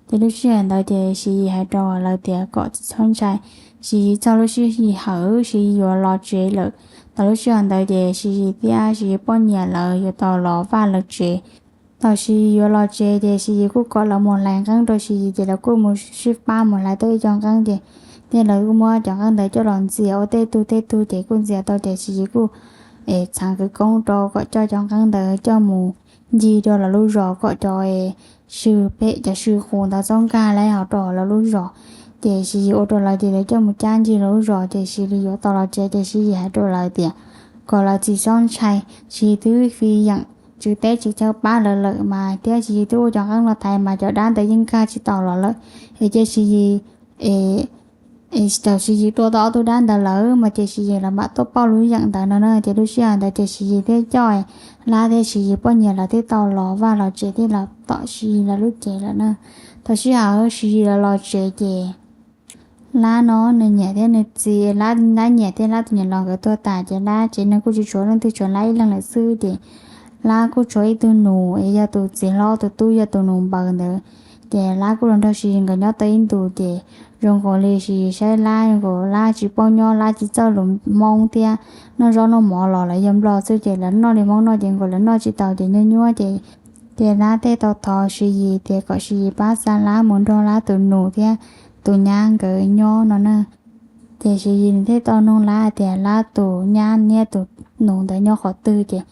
Ces lub sij hawm ntawd ces Siv Yis hais rau lawv tias kom tsis txhob ntshai, Siv Yis txog lub sij hawm Siv Yis yuav los tsev lawm. Thaum lub sij hawm ntawd ces Siv Yis thiab Siv Yis poj niam lawv yuav tau los vaj lawv tsev. Thaum Siv Yis yuav los tsev ces Siv Yis kuj kom lawv mus hlais nqeeb rau Siv Yis ces lawv kuj mus sib pab mus hlais tau ib co nqeeb ces, thiab lawv kuj muab cov nqeeb ntawd coj los ntxias ua tej tug tej tug ces kuj ntxias tau ces Siv Yis kuj es txheev kwv koob rau kom coj cov nqeeb ntawd coj mus ncig rau lawv lub zos kom cov sw phem cov sw qus ntawd txhob nkag los hauv rau lawv lub zos. Ces Siv Yis ua rau lawv ces lawv coj mus cab ncig lawv lub zos ces Siv Yis yuav tau los tsev ces Siv Yis hais rau lawv tias kom lawv tsis txhob ntshai, Siv Yis twb fi yeem tswv teb tswv chaw pab lawv lawm mas thiab Siv Yis twb ua cov nqeeb no thaiv mas cov dab ntawd yeej nkag tsis tau los lawm. Es ces Siv Yis, es thaum Siv Yis tua tau ob tug dab ntawd lawm mas ces Siv Yis lawv mam tuaj pauj lub yeem ntawd no na. Ces lub sij hawm ntawd ces Siv Yis thiaj coj Lab thiab Siv Yis poj niam lawv thiaj tau los vaj los tsev thiab los tom Siv Yis lawv lub cev lawm na. Thaum sij hawm Siv Yis lawv los tsev ces Lab no nws niam thiab nws txiv, Lab, Lab niam thiab Lab tus niam los nkawd tuag tas ces Lab tsev neeg kuj tsis tshuav leej twg, tshuav Lab ib leeg lawm xwb ces Lab kuj tshuav ib tug nus es yog tus txiv hlob tus tub yog tus nus npaws ntawd. Ces Lab kuj los nrog Siv Yis nkawd nyob tau ib ntus ces zoo nkaus li Siv Yis saib Lab zoo nkaus Lab tsis paub nyob, Lab tsis txawj lus Hmoob thiab, noj zaub noj mov los lawv yog Nplog xwb ces lawv noj li Hmoob noj ces nkaus lawv noj tsis tau ces nyuaj nyuaj ces, ces Lab thiaj tau thov Siv Yis tias kom Siv Yis pab xa Lab mus nrog Lab tus nus thiab tus nyab nkawd nyob no na. Ces Siv Yis nws thiaj tau nug Lab tias Lab tus nyab niab tus nus ntawd nyob qhov twg ces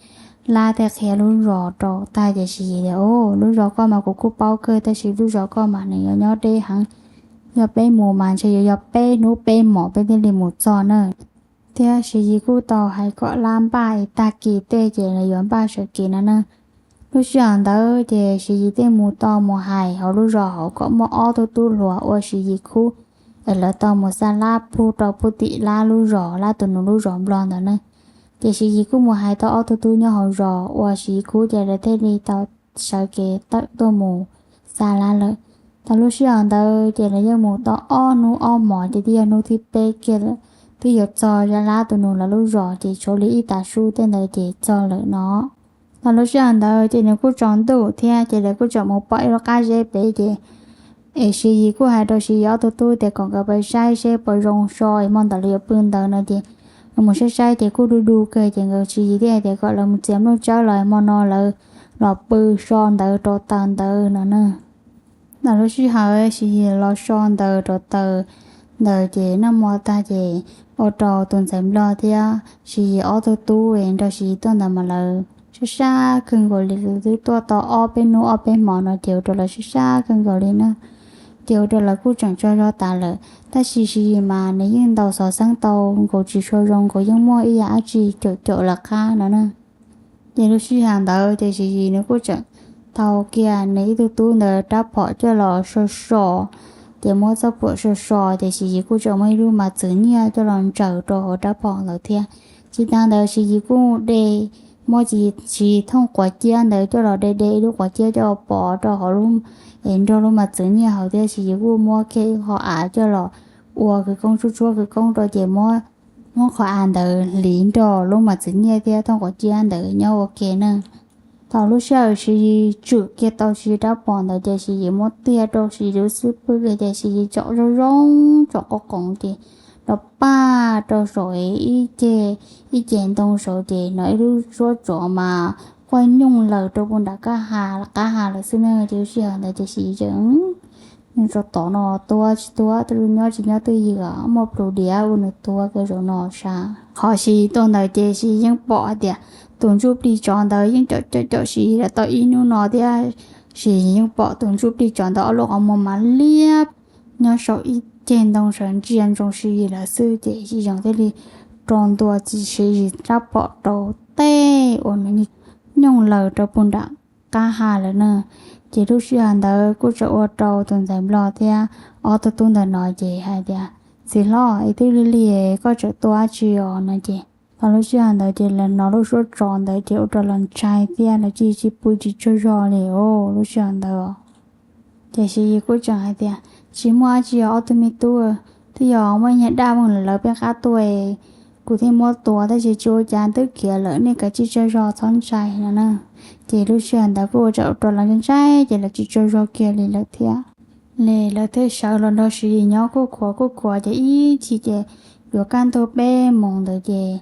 Lab thiaj qhia lub zos rau tag ces Siv Yis tias, Au, lub zos koj mas kuv kuj paub kawg tab sis lub zos koj mas nws yuav nyob deb heev, yog peb mus mas ntshe yuav yog peb hnub peb hmos peb thiaj li mus txog na. Thiab Siv Yis kuj tau hais kom Lab npaj es tag kis tej ces lawv yuav npaj sawv kev no na. Lub sij hawm ntawd ces Siv Yis thiaj mus tau mus hais hauv lub zos hauv kom muaj ob tug tub hluas ua Siv Yis khub es lawv tau mus xa Lab pug rau pug tim Lab lub zos, Lab tus nus lub zos Nplog ntawd na. Ces Siv Yis kuj mus hais tau ob tug tub nyob hauv zos ua Siv Yis khub ces lawv thiaj li tau sawv kev tawm tuaj mus xa Lab lawm. Tau lub sij hawm ntawd ces lawv yeej mus tau ob hnub ob hmos ces twb yog hnub thib peb kiag lawm, twb yuav txog Lab tus nus lawv lub zos ces tshuav li ib tav su tej ntawd ces txog lawm no. Tau lub sij hawm ntawd ces nws kuj tsaus ntuj thiab ces lawv kuj tseem mus pom ib lub qab zeb pem ces es Siv Yis kuj hais rau Siv Yis ob tug tub tias kom nkawd pais saib seb puas zoo so es hmo ntawd lawv yuav pw ntawd no ces nkawd mus saib saib ces kuj du du kawg ces nkawd Siv Yis thiaj hais tias kom lawv mus txiav nplooj tsawb los hmo no lawv los pw so ntawd rau taws ntawd no na. Tau lub sij hawm Siv Yis los so ntawd rau taws ntawd ces noj hmo tag ces ua rau tus ntxhais Nplog thiab Siv Yis ob tug tub nrog Siv Yis tuaj ntawd mas lawv sab sab kawg nkaus li, twb tuaj tau ob peb hnub ob peb hmos no ces ua rau lawv sab sab kawg nkaus li na. Ces ua rau lawv kuj tseem tsaug zog tas lawm tab sis Siv Yis mas nws yeej ntaus xov xeeb tau nkaus tsis tshua zoo, nkaus yeej muaj ib yam dab tsi caum caum lawv qab no na. Ces lub sij hawm ntawd ces Siv Yis nws kuj tseem tau kiag nws ib tug tub ntawd rab phom coj los so so, ces muab txoj phuam so so ces Siv Yis kuj tseem muab ib lub mas txwv nyiaj coj los ntsaws rau hauv rab phom ntawd thiab. Tsis tas ntawd Siv Yis kuj de, muab Siv Yis thooj quav ciab ntawd coj los de de ib lub quav ciab coj pov rau hauv lub, es nrog lub mas txwv nyiaj hauv thiab Siv Yis kuj muab kiag ib qho av coj los ua khawv koob, tshuab tshuab khawv koob rau ces muab, muab qhov av ntawd hliv nrog lub mas txwv nyiaj thiab thooj quav ciab ntawd nyob ua ke na. Thaum lub sij hawm Siv Yis tswm kiag tau Siv Yis rab phom ntawd ces Siv Yis muab tiag rau Siv Yis lub xub pwg ces Siv Yis tsom zoo zoo tsom qoom qoos ces rau paj rau saum ib ceg, ib ceg ntoo saud ces hnov ib lub suab tsov mas quaj nyooj laws rau puag nram qab ha, qab ha lawm xwb na. Ces lub sij hawm ntawd ces Siv Yis tseem, nws tso tod no tuag tsis tuag, twb nyob tsis nyob twj ywm, muaj plhus diav ua nws tuag kiag zaum no sav. Qhov Siv Yis tuaj ntawd ces Siv Yis yeej pom hais tias tus ntsuj plig tsov ntawd yeej caum caum caum Siv Yis los tau ib hnub no thiab. Siv Yis yeej pom tus ntsuj plig tsov ntawd ob lub qhov muag mas liab nyob saum ib ceg ntoo sawv ntsia ntsoov Siv Yis lawm xwb ces Siv Yis thiaj li rau ntua Siv Yis rab phom rau tej uas nws nyooj laws rau puag nram qab ha lawm na. Ces lub sij hawm ntawd kuj tseem ua rau tus ntxhais Nplog thiab ob tug tub ntawd no ces hais tias, Txiv hlob, es twb lig lig koj tseem tuaj dab tsi os? No ces thaum lub sij hawm ntawd ces lawv hnov lub suab tsov ntawd ces ua rau lawv ntshai thiab lawv cia li tsis pw tsis tsaug zog li os lub sij hawm ntawd. Ces Siv Yis kuj tseem hais tias, Tsis muaj dab tsi os ob tug me tub, twb yog muaj ib niag dab mus lawv peb qab tuaj, kuv thiaj muab tua tab sis tsis ua cas, twb khiav lawm, nej kav tsij tsaug zog txhob ntshai no na. Ces lub sij hawm ntawd kuj ua rau lawv ntshai ntshai ces lawv tsis tsaug zog kiag li lawm thiab. Ces lawv thiaj sawv los nrog Siv Yis nyob kuj khuav kuj khuav ces ib chim ces yuav kaj ntug peb moos ntawd ces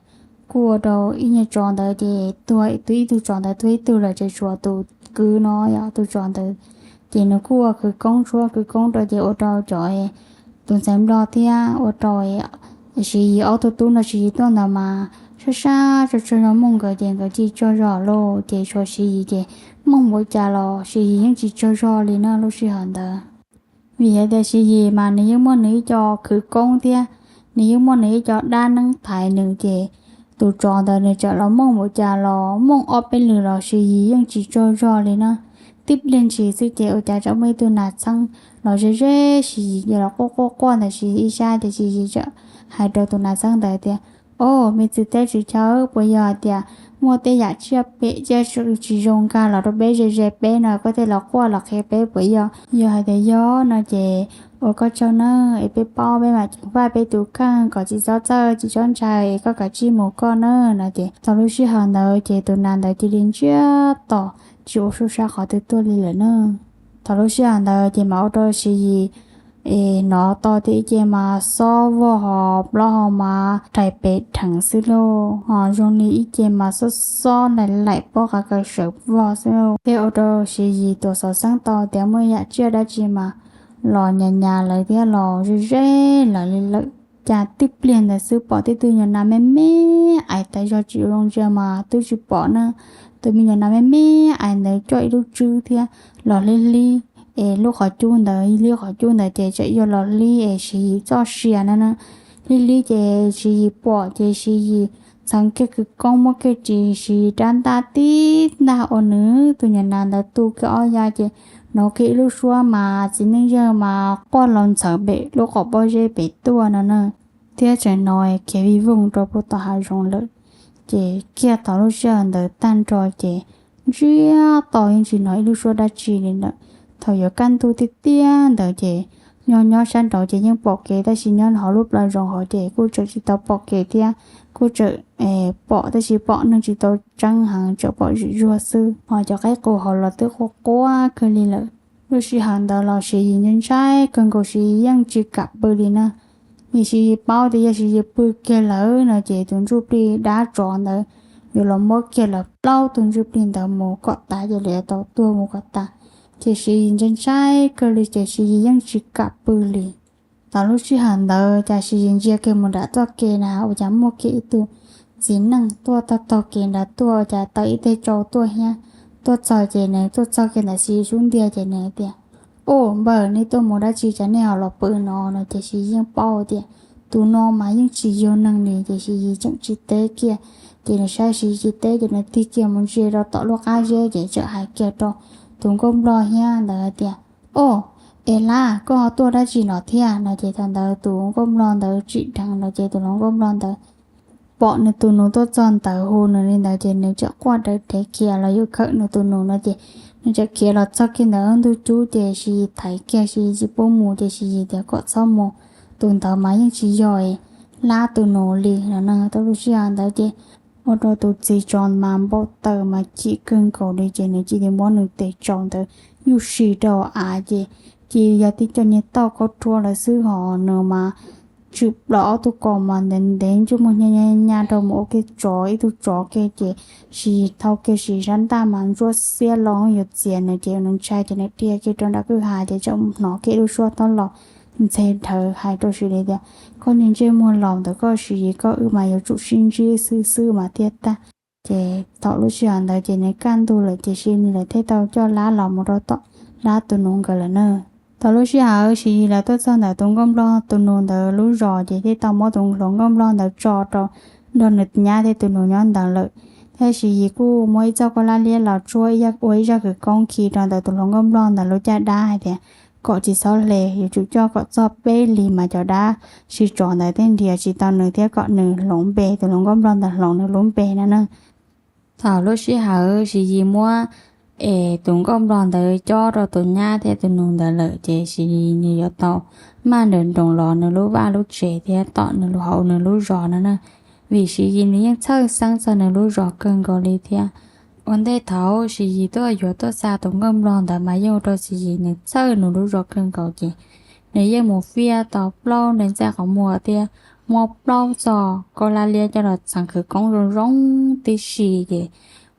kuj ua rau ib nyuag tsov ntawd ces tuag, ib tug tsov ntawd tuag ib tug lawm ces tshuav tus kwv no yog tus tsov ntawd. Ces nws kuj ua khawv koob tshuab khawv koob rau ces ua rau cov, tus ntxhais Nplog thiab ua rau Siv Yis ob tug tub nrog Siv Yis tuaj ntawd mas sab sab tsaug tsaug zog, mooj nkawd ces nkawd cia li tsaug zog lauj. Ces tshuav Siv Yis ces mooj npaum cas los Siv Yis yeej tsis tsaug zog li na lub sij hawm ntawd. Vim hais tias Siv Yis mas nws yeej muaj nws ib co khawv koob thiab nws yeej muaj nws ib co dab neeb thaiv nws ces tus tsov ntawd nws txawm los mooj npaum cas los mooj ob peb lwm los Siv Yis yeej tsis tsaug zog li na. Tib pliag ntshis xwb ces ua cas txawm muaj ib tug nas txheeb los ze ze Siv Yis ces los quaj quaj quaj ntawm Siv Yis ib sab ces Siv Yis txawm hais rau tus nas txheeb ntawd tias, Au, me txiv teb txiv chaw, puas yog hais tias muaj tej yam tsiaj phem tsiaj tsis zoo nkag los rau peb ze ze peb no koj thiaj los quaj los qhia peb puas yog? Yog hais tias yog no ces ua koj tsaug nawb, es peb paub peb mam ceev faj peb tus kheej, kom tsis txhob txhawj tsis txhob ntshai, es koj kav tsij mus koj nawb no ces thaum lub sij hawm ntawd ces tus nas ntawd cia li ntsiag to tsis ua suab sab qhov twg tuaj li lawm na. Thaum lub sij hawm ntawd ces mas ua rau Siv Yis es hnov tau tias ib ce mas xob vog hos plaub hau mas rais pes dheev xwb lauj, hos zoo li ib ce mas xob xob laim laim pob qa kaw sawv vog xwb lauj. Thiab ua rau Siv Yis tuam xov xeeb tau tias muaj yam tsiaj dab tsi mas los nyas nyas lawv thiab los ze ze lawv li lawm. Cas tib pliag ntawd xwb pom tej tug nyuag nas me me ais tas zog tsis zoo ntsia mas twb tsis pom na. Tus me nyuag nas me me ais ntawd coj ib lub tswb thiab los hlib hlib es lub qhov cub ntawd, hlib qhov cub ntawd ces tseem yuav los hlib es Siv Yis txoj sia na na. Hlib hlib ces Siv Yis pom ces Siv Yis txheev kiag kwv koob muab kiag ris Siv Yis rab ntaj tib ntaj ua nws tus nyuag nas ntawd tu kiag ob ya ces hnov kiag ib lub suab mas txiv neej yawg mas quaj los ntxhawv pem lub qhov pob zeb pem tuaj no na. Thiab tseem hnov khiav vij voog rau puag tom hav zoov lawm. Ces kiag thaum lub sij hawm ntawd tag nrho ces ntsiag to yeej tsis hnov ib lub suab dab tsi li lawm. Thaum yuav kaj ntug tiag tiag ntawd ces nyob nyob sab nraud ces yeej pom kev tab sis nyob hauv lub plawv zoov hauv ces kuj tseem tsis tau pom kev thiab, kuj tseem pom tab sis pom neeg tsis tau tseeb heev, tseem pom zim zuag xwb, hos cov qaib qus hauv los twb quaj quaj kawg li lawm. Lub sij hawm ntawd los Siv Yis ntshai ntshai kawg nkaus, Siv Yis yeej tsis kam pw li na. Vim Siv Yis paub tias yog Siv Yis pw kiag lawm no ces tus ntsuj plig dab tsov ntawd yuav los muab kiag lawv plaub tug ntsuj plig ntawd mus kom tas, ces lawv yuav tau tuag mus kom tas. Ces Siv Yis ntshai ntshai kawg li ces Siv Yis yeej tsis kam pw li. Thaum lub sij hawm ntawd cas Siv Yis ntsia kiag mus nram txoj kev na ua cas muaj kiag ib tug txiv neej tuaj taug taug kev nrad tuaj, cas taw ib teg tsau tuaj thiab. Tuaj txog ces nws tuaj txog kiag ntawm Siv Yis xub ntiag ces nws tias, Ub npawg, nej tuaj mus dab tsi cas nej ho los pw no? No ces Siv Yis yeej paub tias tus no mas yeej tsis yog neeg li ces Siv Yis tseem tsis teb kiag. Ces nws saib Siv Yis tsis teb ces nws tig kiag mus ntsia rau tom lub qab zeb ces tseem hais kiag rau tus nkauj nplog thiab ntawd hais tias, Ub, es Lab, koj ho tuaj dab tsi los thiab? No ces thaum ntawd tus nkauj nplog ntawd tsim dheev no ces tus hluas nkauj nplog ntawd pom nws tus nus tuaj txog ntawd hu nws li ntawd ces nws tseem quaj dawv dev khiav los yuav khawm nws tus nus no ces nws tseem khiav los txog kiag ntawm ntug cub ces Siv Yis thaiv kiag Siv Yis tsis pub mus ces Siv Yis tias kom txhob mus, tus ntawd mas yeej tsis yog Lab tus nus li no na. Tau lub sij hawm ntawd ces ua rau tus txiv tsov mas npau taws mas chim kawg nkaus li ces nws cia li muab nws tes tsau ntawd yuj si rau av ces cia li yog tib co niag tauj khaub rhuab lawm xwb hos nws mas tshwm plaws ob tug kaus mas ntev ntev ntsej muag nyas nyas rau mus ua kiag tsov ib tug tsov kiag ces Siv Yis thau kiag Siv Yis sab ntaj mas ntsuab xiab los yuav txiav nws ces nws ntshai ces nws dhia kiag rau nram kwj ha ces tseem hnov kiag ib lub suab taub los ntxhe dhawv hais rau Siv Yis tias, Koj niag ntsej muag laus ntawd koj Siv Yis, koj wb mas yuav tsum sib ntsib xwb xwb mas thiaj tag. Ces thaum lub sij hawm ntawd ces nws kaj ntug lawm ces Siv Yis lawv thiaj tau coj Lab los mus rau tom Lab tus nus nkawd lawm na. Thaum lub sij hawm Siv Yis lawv tuaj txog ntawm tus nkauj nplog tus nus ntawd lub zos ces thiaj tau muab tus hluas nkauj nplog ntawd tso rau nrog nws nyab thiab tus nus nyob ntawd lawm. Thiab Siv Yis kuj muab ib txoj khaub hlab liab los tshuab ua ib zaj kwv koob khi rau ntawm tus hluas nkauj nplog ntawd lub caj dab hais tias kom tsis txhob hle, yuav tsum coj kom txog peb hlis mas cov dab sib tsov ntawd thiaj nrhiav tsis tau nws thiab kom nws hloov npe, tus hluas nkauj nplog ntawd hloov nws lub npe no na. Thaum lub sij hawm Siv Yis muab es tus nkauj nplog ntawd cob rau tus nyab thiab tus nus ntawd lawm ces Siv Yis nws yuav tau maj nroos nroos los nws lub vaj lub tsev thiab tom nws hauv nws lub zos no na. Vim Siv Yis nws yeej txhawj xeeb txog nws lub zos kawg nkaus li thiab. Ua ntej thaum Siv Yis tuaj yuav tuaj xa tus nkauj nplog ntawd mas yeej ua rau Siv Yis nws txhawj nws lub zos kawg nkaus ces nws yeej mus fiaj tau plaub nra ntxaij qhov muag thiab muab plaub txoj khaub hlab liab coj los txheev khawv koob zoo zoo tib si ces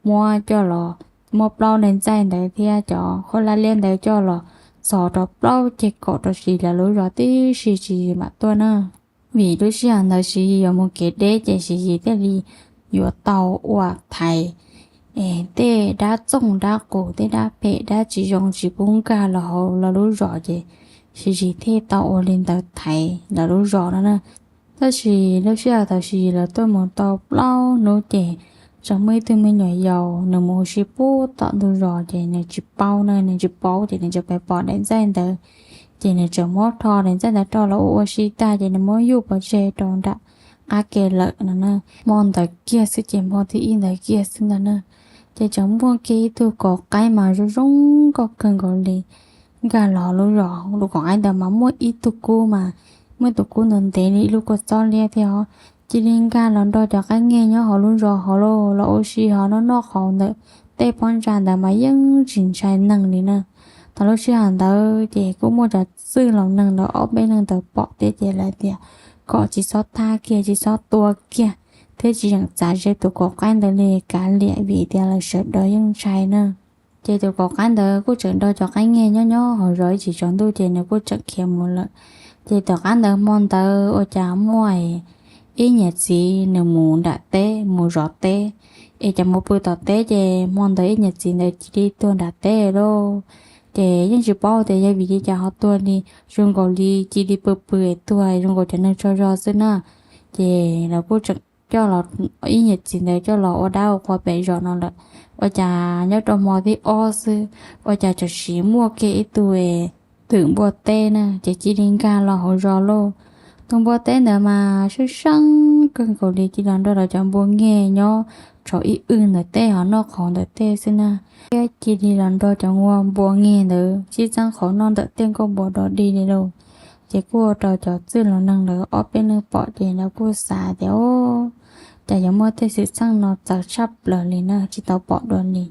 muab coj los, muab plaub nra ntxaij ntawd thiab cov khaub hlab liab ntawd coj los txhos rau plaub ceg kaum rau Siv Yis lawv lub zos tib si Siv Yis mam tuaj na. Vim lub sij hawm ntawd Siv Yis yuav mus kev deb ces Siv Yis thiaj li yuav tau ua thaiv tej dab txooj dab qus tej dab phem dab tsis zoo tsis pub nkag los hauv lawv lub zos ces Siv Yis thiaj tau ua li ntawd thaiv lawv lub zos no na. Tab sis lub sij hawm thaum Siv Yis lawv tuaj mus tau plaub hnub ces tseem muaj ib tug me nyuam yaus nws mus ua si puag tom ntug zos ces nws tsis paub na, nws tsis paub ces nws tseem pheej pom daim ntxaij ntawd. Ces nws tseem muab rho daim ntxaij ntawd rau los ua ua si tag ces nws muab yuj pov tseg rau nram qab ke lawm no na. Hmo ntawd kiag xwb ces hmo thib ib ntawd kiag xwb ntag na. Ces tseem muaj kiag ib tug kaus qaib mas zoo zoo nkauj kawg nkaus li nkag los lub zos. Lub kaus qaib ntawd mas muaj ib tug kub mas, muaj ib tug kub ntawd ntev li ib lub kua txob liab thiab os. Cia li nkag los nrog cov qaib nyeg nyob hauv lub zos hauv los ua si hauv noj noj qhaus ntawm tej pob ntsa ntawd mas yeej tsis ntshai neeg li na. Thaum lub sij hawm ntawd ces kuj muaj cov txwj laus neeg ntawd ob peb leeg ntawd pom thiab ces lawv tias kom tsis txhob thab kiag, tsis txhob tua kiag, thiab tsis yeem txav ze tus kaum qaib ntawd li kav liam vim tias lawv sawv daws yeej ntshai na. Ces tus kaum qaib ntawd kuj tseem nrog cov qaib nyiag nyob nyob hauv zos ib tsam tsaus ntuj ces nws kuj tseem khiav mus lawm. Ces tom qab ntawd hmo ntawd ua cas muaj ib niam txiv nws mus nram teb mus zov teb, es cov mus pw tom teb ces hmo ntawd ib niam txiv ntawd cia li tuag nram teb lauj. Ces yeej tsis paub tias yog vim li cas ho tuag li, zoo nkaus li cia li pw pw es tuag zoo nkaus cov neeg tsaug zog xwb na. Ces lawv kuj tseem coj los, ib niam txiv ntawd coj los ua dab ua qhua pem zos no lawm. Ua cas nyob rau hmo thib ob xwb, ua cas tseem sim muaj kiag ib tug twm npua teb na ces cia li nkag los hauv zos lauj. Tus npua teb ntawd mas seeb seeb kawg nkaus li, cia li los nrog cov npua nyiag nyob tshauv ib w ntawm tej ho noj qhauv ntawm tej xwb na. Thiab cia li los nrog cov npua nyiag ntawd sib txeeb qhauv noj ntawm tej nkuaj npua dog dig li lauj. Ces kuj ua rau cov txwj laus neeg ntawd ob peb leeg pom ces lawv kuj xav tias, o, cas yuav muaj tej xwm txheej no txawv tshaj plaws li na, tsis tau pom dua li.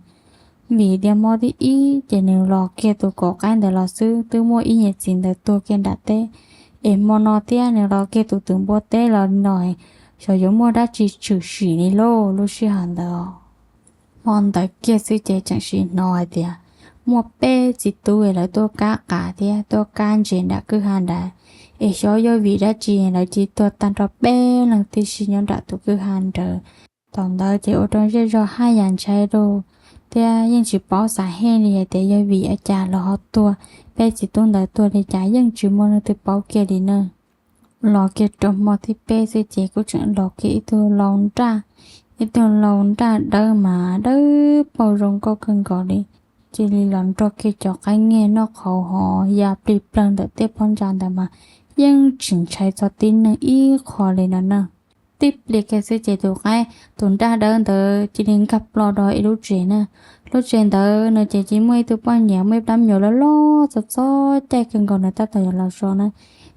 Vim tias hmo thib ib ces nws los kiag tus kaum qaib ntawd los xwb twb muaj ib niam txiv ntawd tuag kiag nram teb, es hmo no thiab nws los kiag tus twm npua teb los no, xyov yuav muaj dab tsi tshwm sim li lauj. Lub sij hawm ntawd, hmo ntawd kiag xwb ces tseem sim hnov hais tias muaj peb txiv tub lawv tuaj kab qav thiab tuaj kab ntses nram kwj ha nrad, es xyov yog vim dab tsi lawv cia li tuag tag nrho peb leeg tib si nyob nram tus kwj ha nrad. Thaum ntawd ces ua rau zej zog haj yam ntshai lauj, thiab yeej tsis paub xav hej li hais tias yog vim li cas los ho tuag, peb txiv tub ntawd tuag li cas yeej tsis muaj leej twg paub kiag li na. Los kiag rau hmo thib peb xwb ces kuj tseem los kiag ib tug lau nraj, ib tug lau nraj dawb mas dawb paug zoo nkauj kawg nkaus li, cia li los nrog kiag cov qaib nyiag noj qhauv ho ya plig plawg ntawm tej phab ntsa ntawd mas yeej tsis ntshai txog tib neeg ib qho li no na. Tib pliag kiag xwb ces tus qaib, tus nraj dawb ntawd cia li nkag plo rau ib lub tsev na. Lub tsev ntawd no ces cia li muaj ib tug poj niam muaj ib plab me nyuam loj loj txog txog caij kawg nkaus nws tab tom yuav los so na.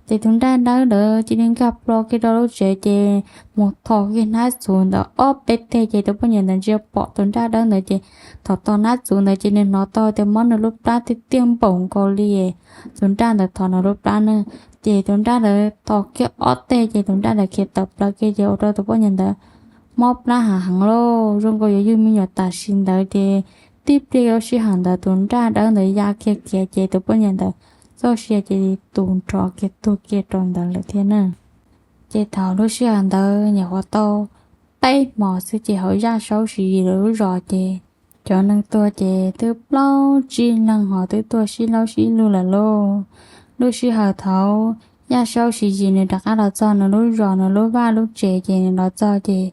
Ces tus nraj dawb ntawd cia li nkag plo kiag rau lub tsev ces mus thos kiag hnab txhuv ntawd ob peb teg ces tus poj niam ntawd ntsia pom tus nraj dawb ntawd ces thom tau hnab txhuv ntawd ces nws hnov tau tias mob nws lub plab tiag tiag npaum nkaus li. Tus nraj ntawd thom nws lub plab na, ces tus nraj ntawd thos kiag ob teg ces tus nraj ntawd khiav tawm plaws kiag ces ua rau tus poj niam ntawd mob plab hav heev lauj, zoo nkaus yuav yug me nyuam tam sim ntawd ces tib pliag lub sij hawm ntawd tus nraj dawb ntawd ya kiag khiav ces tus poj niam ntawd txoj sia cia li tu nrho kiag tuag kiag rau ntawd lawm thiab na. Ces thaum lub sij hawm ntawd nyuam qhuav tau peb hmo xwb ces hauv Yaj Saub Siv Yis lawv lub zos ces cov neeg tuag ces twb plaub tsib leeg ho twb tuag sib laub sib lug lawm lauj. Lub sij hawm thaum Yaj Saub Siv Yis nws rov qab los txog nws lub zos nws lub vaj lub tsev ces nws los txog ces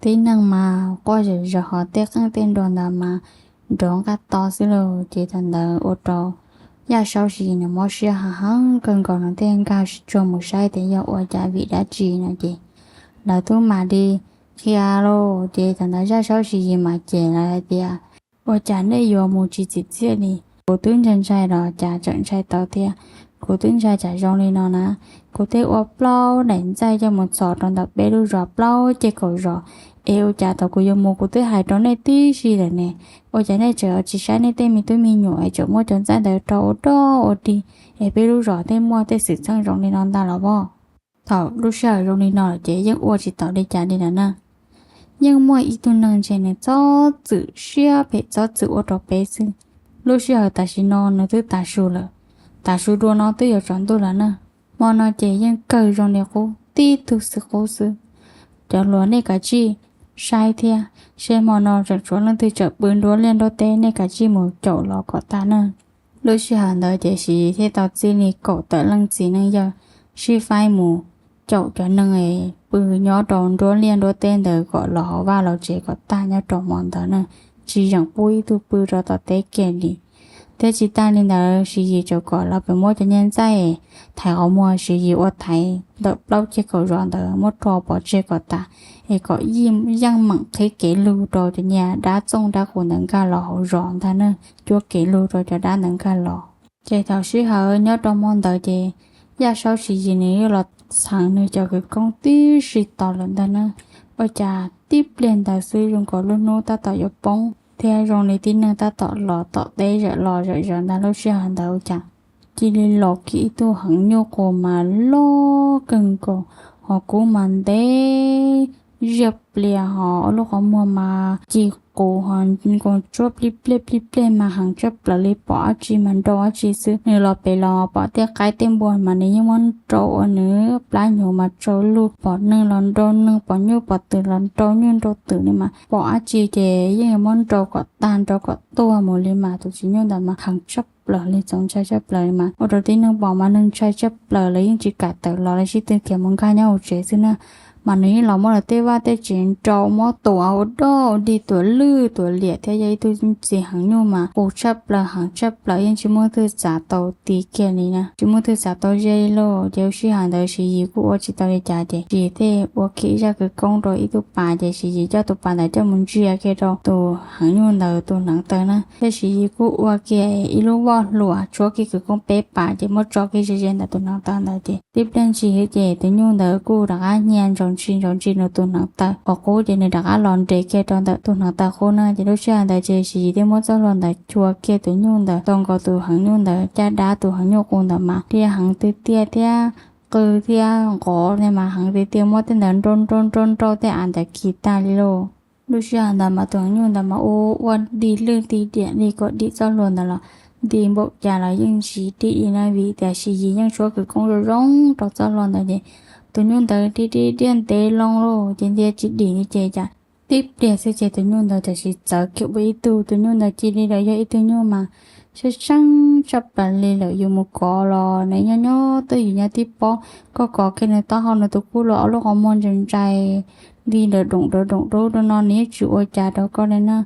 tib neeg mas quaj zom zaws ho tej qeej tej nruas ntawd mas nrov nqaj to xwb lauj. Ces thaum ntawd ua rau Yaj Saub Siv Yis nws mob siab hav heev kawg nkaus nws thiaj nkag tsuag mus saib tias yog ua cas vim dab tsi no ces lawv twb mam li qhia lauj. Ces thaum ntawd Yaj Saub Siv Yis mas cem lawv hais tias, ua cas nej yuav mus tsis txim txiaj li, kuv twb ntshai ntshai los cas tseem ntshai tau thiab. Kuv twb ntshai tsam zoo li no na, kuv thiaj ua plaub daim ntxaij coj mus txhos rau ntawm peb lub zos plaub ceg kaum zos, es ua cas thaum kuv yuav mus kuv twb hais rau nej tib si lawm ne, ua cas nej tseem tsis saib nej tej me tub me nyuam es tseem muab cov ntxaij ntawd rau ua dog ua dig, es peb lub zos thiaj muaj tej xwm txheej zoo li no ntag los as. Thaum lub sij hawm zoo li no ces yeej ua tsis tau li cas li lawm na. Yeej muaj ib tug neeg ntshe nws txhob txwm siab phem txhob txwm ua rau peb xwb. Lub sij hawm tam sim no nws twb tav su lawm, tav su dua no twb yuav tsaus ntuj lawm na. Hmo no ces yeej kawg zoo li qub tib tug xwb qub xwb. Cov hluas nej kav tsij saib thiab, seb hmo no tseem tshuav leej twg tseem pw nruab liaj nruab teb nej kav tsij mus caum los kom tag na. Lub sij hawm ntawd ces Siv Yis thiaj tau txib li kaum tawm leej txiv neej yawg sib faib mus caum cov neeg pw nyob rau nruab liaj nruab teb ntawd kom los hauv vaj los tsev kom tag nyob rau hmo ntawd na, tsis yeem pub ib tug pw rau tom teb kiag li. Thiab tsis tas li ntawd Siv Yis tseem kom lawv pem muab cov niag ntxaij thaiv qhov muag Siv Yis ua thaiv ntawm plaub ceg kaum zos ntawd muab rho pov tseg kom tas, es kom yeej meem qhib kev lug rau cov niag dab txooj dab qus ntawd nkag los hauv zos ntag na, cuab kev lug rau cov dab ntawd nkag los. Ces thaum sij hawm nyob rau hmo ntawd ces Yaj Saub Siv Yis nws yuj los txheev nws cov khawv koob tib si tos lawm ntag na. Ua cas tib pliag ntawd xwb zoo nkaus lub hnub tab tom yuav poob, thiab zoo li tib neeg tab tom los tom teb zawm los zawm zaws ntag. Lub sij hawm ntawd cas cia li los kiag ib tug heev nyuj qus mas loj kawg nkaus, ho kub mas ntev ziaj plias, ho lub qhov muag mas ci qus, ho nkaus tsuab plij plej plij plej mas heev tshaj plaws li, pom dab tsi mas nrau dab tsi xwb. Nws los pem los pom tej qaib tej npua mas nws yeej muab nrau ua nws plab nyuv mas tsau lug, pom neeg los nrau neeg, pom nyuj pom twm los nrau nyuj nrau twm li mas pom dab tsi ces yeej muab nrau kom tag nrau kom tuag mus li mas tus txiv nyuj ntawd mas heev tshaj plaws li, txaus ntshai tshaj plaws li mas ua rau tib neeg pom mas neeg ntshai tshaj plaws, lawv yeej tsis kam tawm los, lawv sib tw khiav mus nkag nyob hauv tsev xwb na. Mas nws yeej los muab lawv tej vaj tej tsev nrau, muab tuav ua doj ua dig, tuav lwj tuav liam thiab yog ib tug txiv heev nyuj mas qus tshaj plaws heev tshaj plaws, yeej tsis muaj leej twg txav tau ti kiag li na, tsis muaj leej twg txav tau ze li lauj. Ces lub sij hawm ntawd Siv Yis kuj ua tsis tau li cas ces Siv Yis thiaj ua kiag ib zaj kwv koob rau ib tug pas, ces Siv Yis coj tus pas ntawd coj mus ntsia kiag rau tus heev nyuj ntawd tus hneev taw na, thiab Siv Yis kuj ua kiag ib lub voj hlua tshuab kiag kwv koob peb pas ces muab tso kiag ze ze ntawm tus hneev taw ntawd ces tib pliag ntshis ces tus nyuj ntawd kuj rov qab hnia ntsaus ntshis ntsaus ntshis nws tus hneev taw qhov qub ces nws rov qab los nres kiag rau ntawm tus hneev taw qub na. Ces lub sij hawm ntawd ces Siv Yis thiaj muab txoj hlua ntawd chua kiag tus nyuj ntawd, tau nkaus tus heev nyuj ntawd caj dab, tus heev nyuj qus ntawd mas thiaj heev tiag tiag thiab qw thiab nqov mas heev tiag tiag, muab tej ntawd nrau nrau nrau nrau tej av ntawd khi tag li lauj. Lub sij hawm ntawd mas tus heev nyuj ntawd mas ua ua dig lwj dig liam li kom dim txoj hlua ntawd los dim npaum cas los yeej tsis dim li na, vim tias Siv Yis yeej tshuab kwv koob zoo zoo rau txoj hlua ntawd ces tus nyuj ntawd dig dig diaj ntev loo lauj ces ntiaj tsis dim li ces cas tib pliag xwb ces tus nyuj ntawd tam sim txawv kiag ua ib tug, tus nyuj ntawd cia li los yog ib tug nyuj mas sab seeb tshaj plaws li lawm yus mus kov los nws nyob nyob twj ywm nyob tib pob, koj kov kiag nws taub hau nws tus kub los ob lub qhov muag ntsais ntsais nti nrawm doom nrawm doom dub rau no nws yeej tsis ua cas rau koj li na.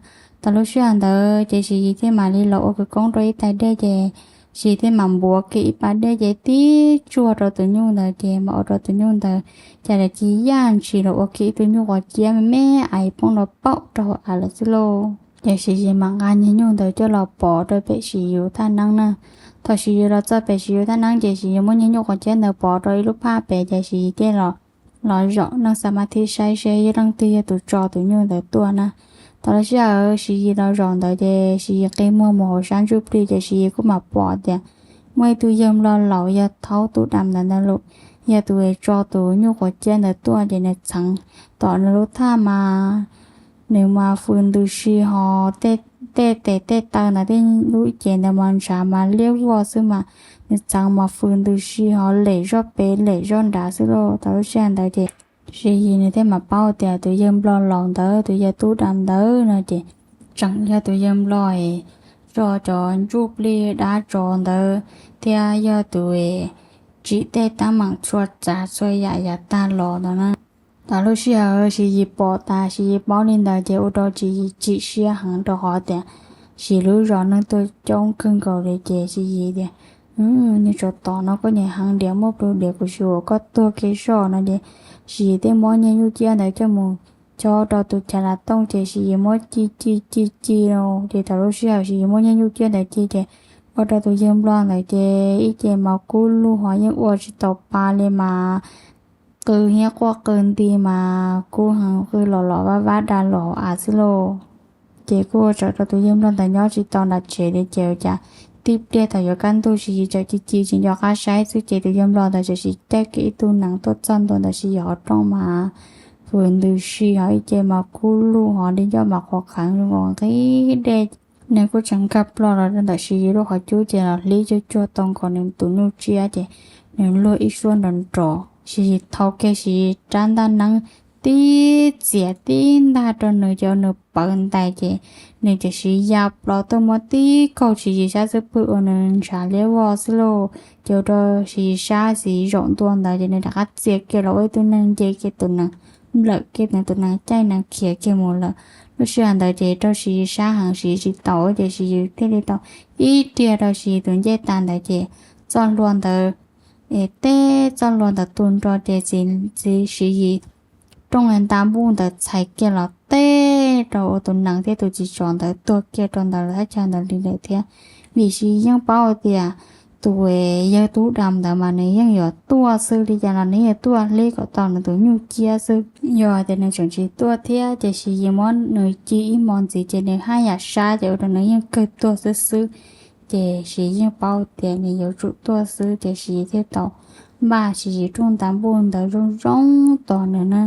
Tau lub sij hawm ntawd ces Siv Yis thiaj mam li los ua kwv koob rau ib tais dej ces Siv Yis thiaj mam npuav kiag ib pas dej ces tib tsuag rau tus nyuj ntawd ces mam ua rau tus nyuj ntawd cas li ci yaj ntshis los ua kiag ib tug nyuj quav ciab me me ais poob los paum rau hauv av lawm xwb lauj. Ces Siv Yis mam nqa niag nyuj ntawd coj los pov rau pem Siv Yis thaj neeb na. Thaum Siv Yis los txog pem Siv Yis thaj neeb ces Siv Yis muab niag nyuj quav ciab ntawd pov rau ib lub phaj pem ces Siv Yis thiaj los los zaum neej xa ma thib saib seb yog leej twg yog tus tso tus nyuj ntawd tuaj na. Thaum lub sij hawm Siv Yis los zaum ntawd ces Siv Yis qi muag mus hauv sab ntsuj plig ces Siv Yis kuj mam pom tias muaj ib tug yawg nplog laus yog thaub tub dam ntawd ntag lauj, yog tus tso tus nyuj quav ciab ntawd tuaj ces nws txheev tom nws lub thaj mas nws mas fws ntws si ho tej tes tej taw ntawd tej lub cev ntawd mas ntshav mas liab vog xwb mas nws txheev mas fws ntws si ho lem zoj pem lem zoj nrad xwb lauj. Thaum lub sij hawm ntawd ces Siv Yis nws thiaj mam paub tias tus yawg nplog laus ntawd tus yawg tub dam ntawd no ces tseem yog tus yawg nplog es tso cov ntsuj plig dab tsov ntawd thiab yog tus tsim tej teeb meem txhua tsav txhua yam yav tag los ntawd na. Thaum lub sij hawm Siv Yis pom tas Siv Yis paub li ntawd ces ua rau Siv Yis chim siab heev rau qhov tias Siv Yis lub zos neeg tuaj coob kawg nkaus li ces Siv Yis tias, niag tsov tom no koj nyiam heev diam, muaj plhu diam kuv xyuas koj tuag kiag zoj no ces Siv Yis thiaj muab niag nyuj ciab ntawd coj mus chob rau tus chav lav tooj ces Siv Yis muab ci ci ci ci no ces thaum lub sij hawm Siv Yis muab niag nyuj ciab ntawd ci ces ua rau tus yawg nplog ntawd ces ib ce mas kub lug ho yeej ua tsis tau pa li mas qw hiab quaj qw nti mas kub heev qw los los vaj vaj da los hauv av xwb lauj. Ces kuj ua tsaum rau tus yawg nplog ntawd nyob tsis tau nram tsev li ces ua cas tib pliag thaum yuav kaj ntug Siv Yis txawm ci ci tsis nco qab saib xwb ces tus yawg nplog ntawd txawm sim caij kiag ib tug nees tuaj txog ntua ntawm Siv Yis qhov rooj mas fws ntws si ho ib ce mas kub lug ho li ncoj mas qhuav qheev zoo nkaus nqhis dej. Nws kuj tseem nkag plho los rau ntawm Siv Yis lub qhov cub ces los hlib cuag cuag tau nkaus nws tus nyuj ciab ces nws luag ib suab nrov nrov. Siv Yis thau kiag Siv Yis rab ntaj neeb tib txiav tib ntag rau nws ces ua nws pawv ntais ces nws tiam sis ya plho tuaj muab tib kaug Siv Yis sab xub pwg ua nws ntshav liab vog xwb lauj. Ces ua rau Siv Yis sab xis zaum ntua ntawd ces nws rov qab txia kiag los ua ib tug neeg nce kiag tus nees, nplawm kiag nws tus nees caij nees khiav kiag mus lawm. Lub sij hawm ntawd ces raug Siv Yis sab heev Siv Yis tsis taus ces Siv Yis thiaj li tau ib riag rau Siv Yis tus ncej tas ntawd ces txoj hlua ntawd es teb txoj hlua ntawd tu nro ces txiv Siv Yis rooj nta npuj ntawd txhais kiag los teb rau ua tus nees thiab tus txiv tsov ntawd tuag kiag rau ntawd lawm thaj chaw ntawd li lawm thiab. Vim Siv Yis yeej paub tias tus yawg tub dam ntawd mas nws yeej yuav tuaj xwb, li cas los nws yeej tuaj hleb kom tau nws tus nyuj ciab xwb. Yog tias nws tseem tsis tuaj thiab ces Siv Yis muab nws ci ib hmo ntxiv ces nws haj yam sab ces ua rau nws yeej kawg tuag xwb xwb. Ces Siv Yis yeej paub tias nws yuav tsum tuaj xwb ces Siv Yis thiaj tau npaj Siv Yis rooj ntav npuj ntawd zoo zoo tos nws na.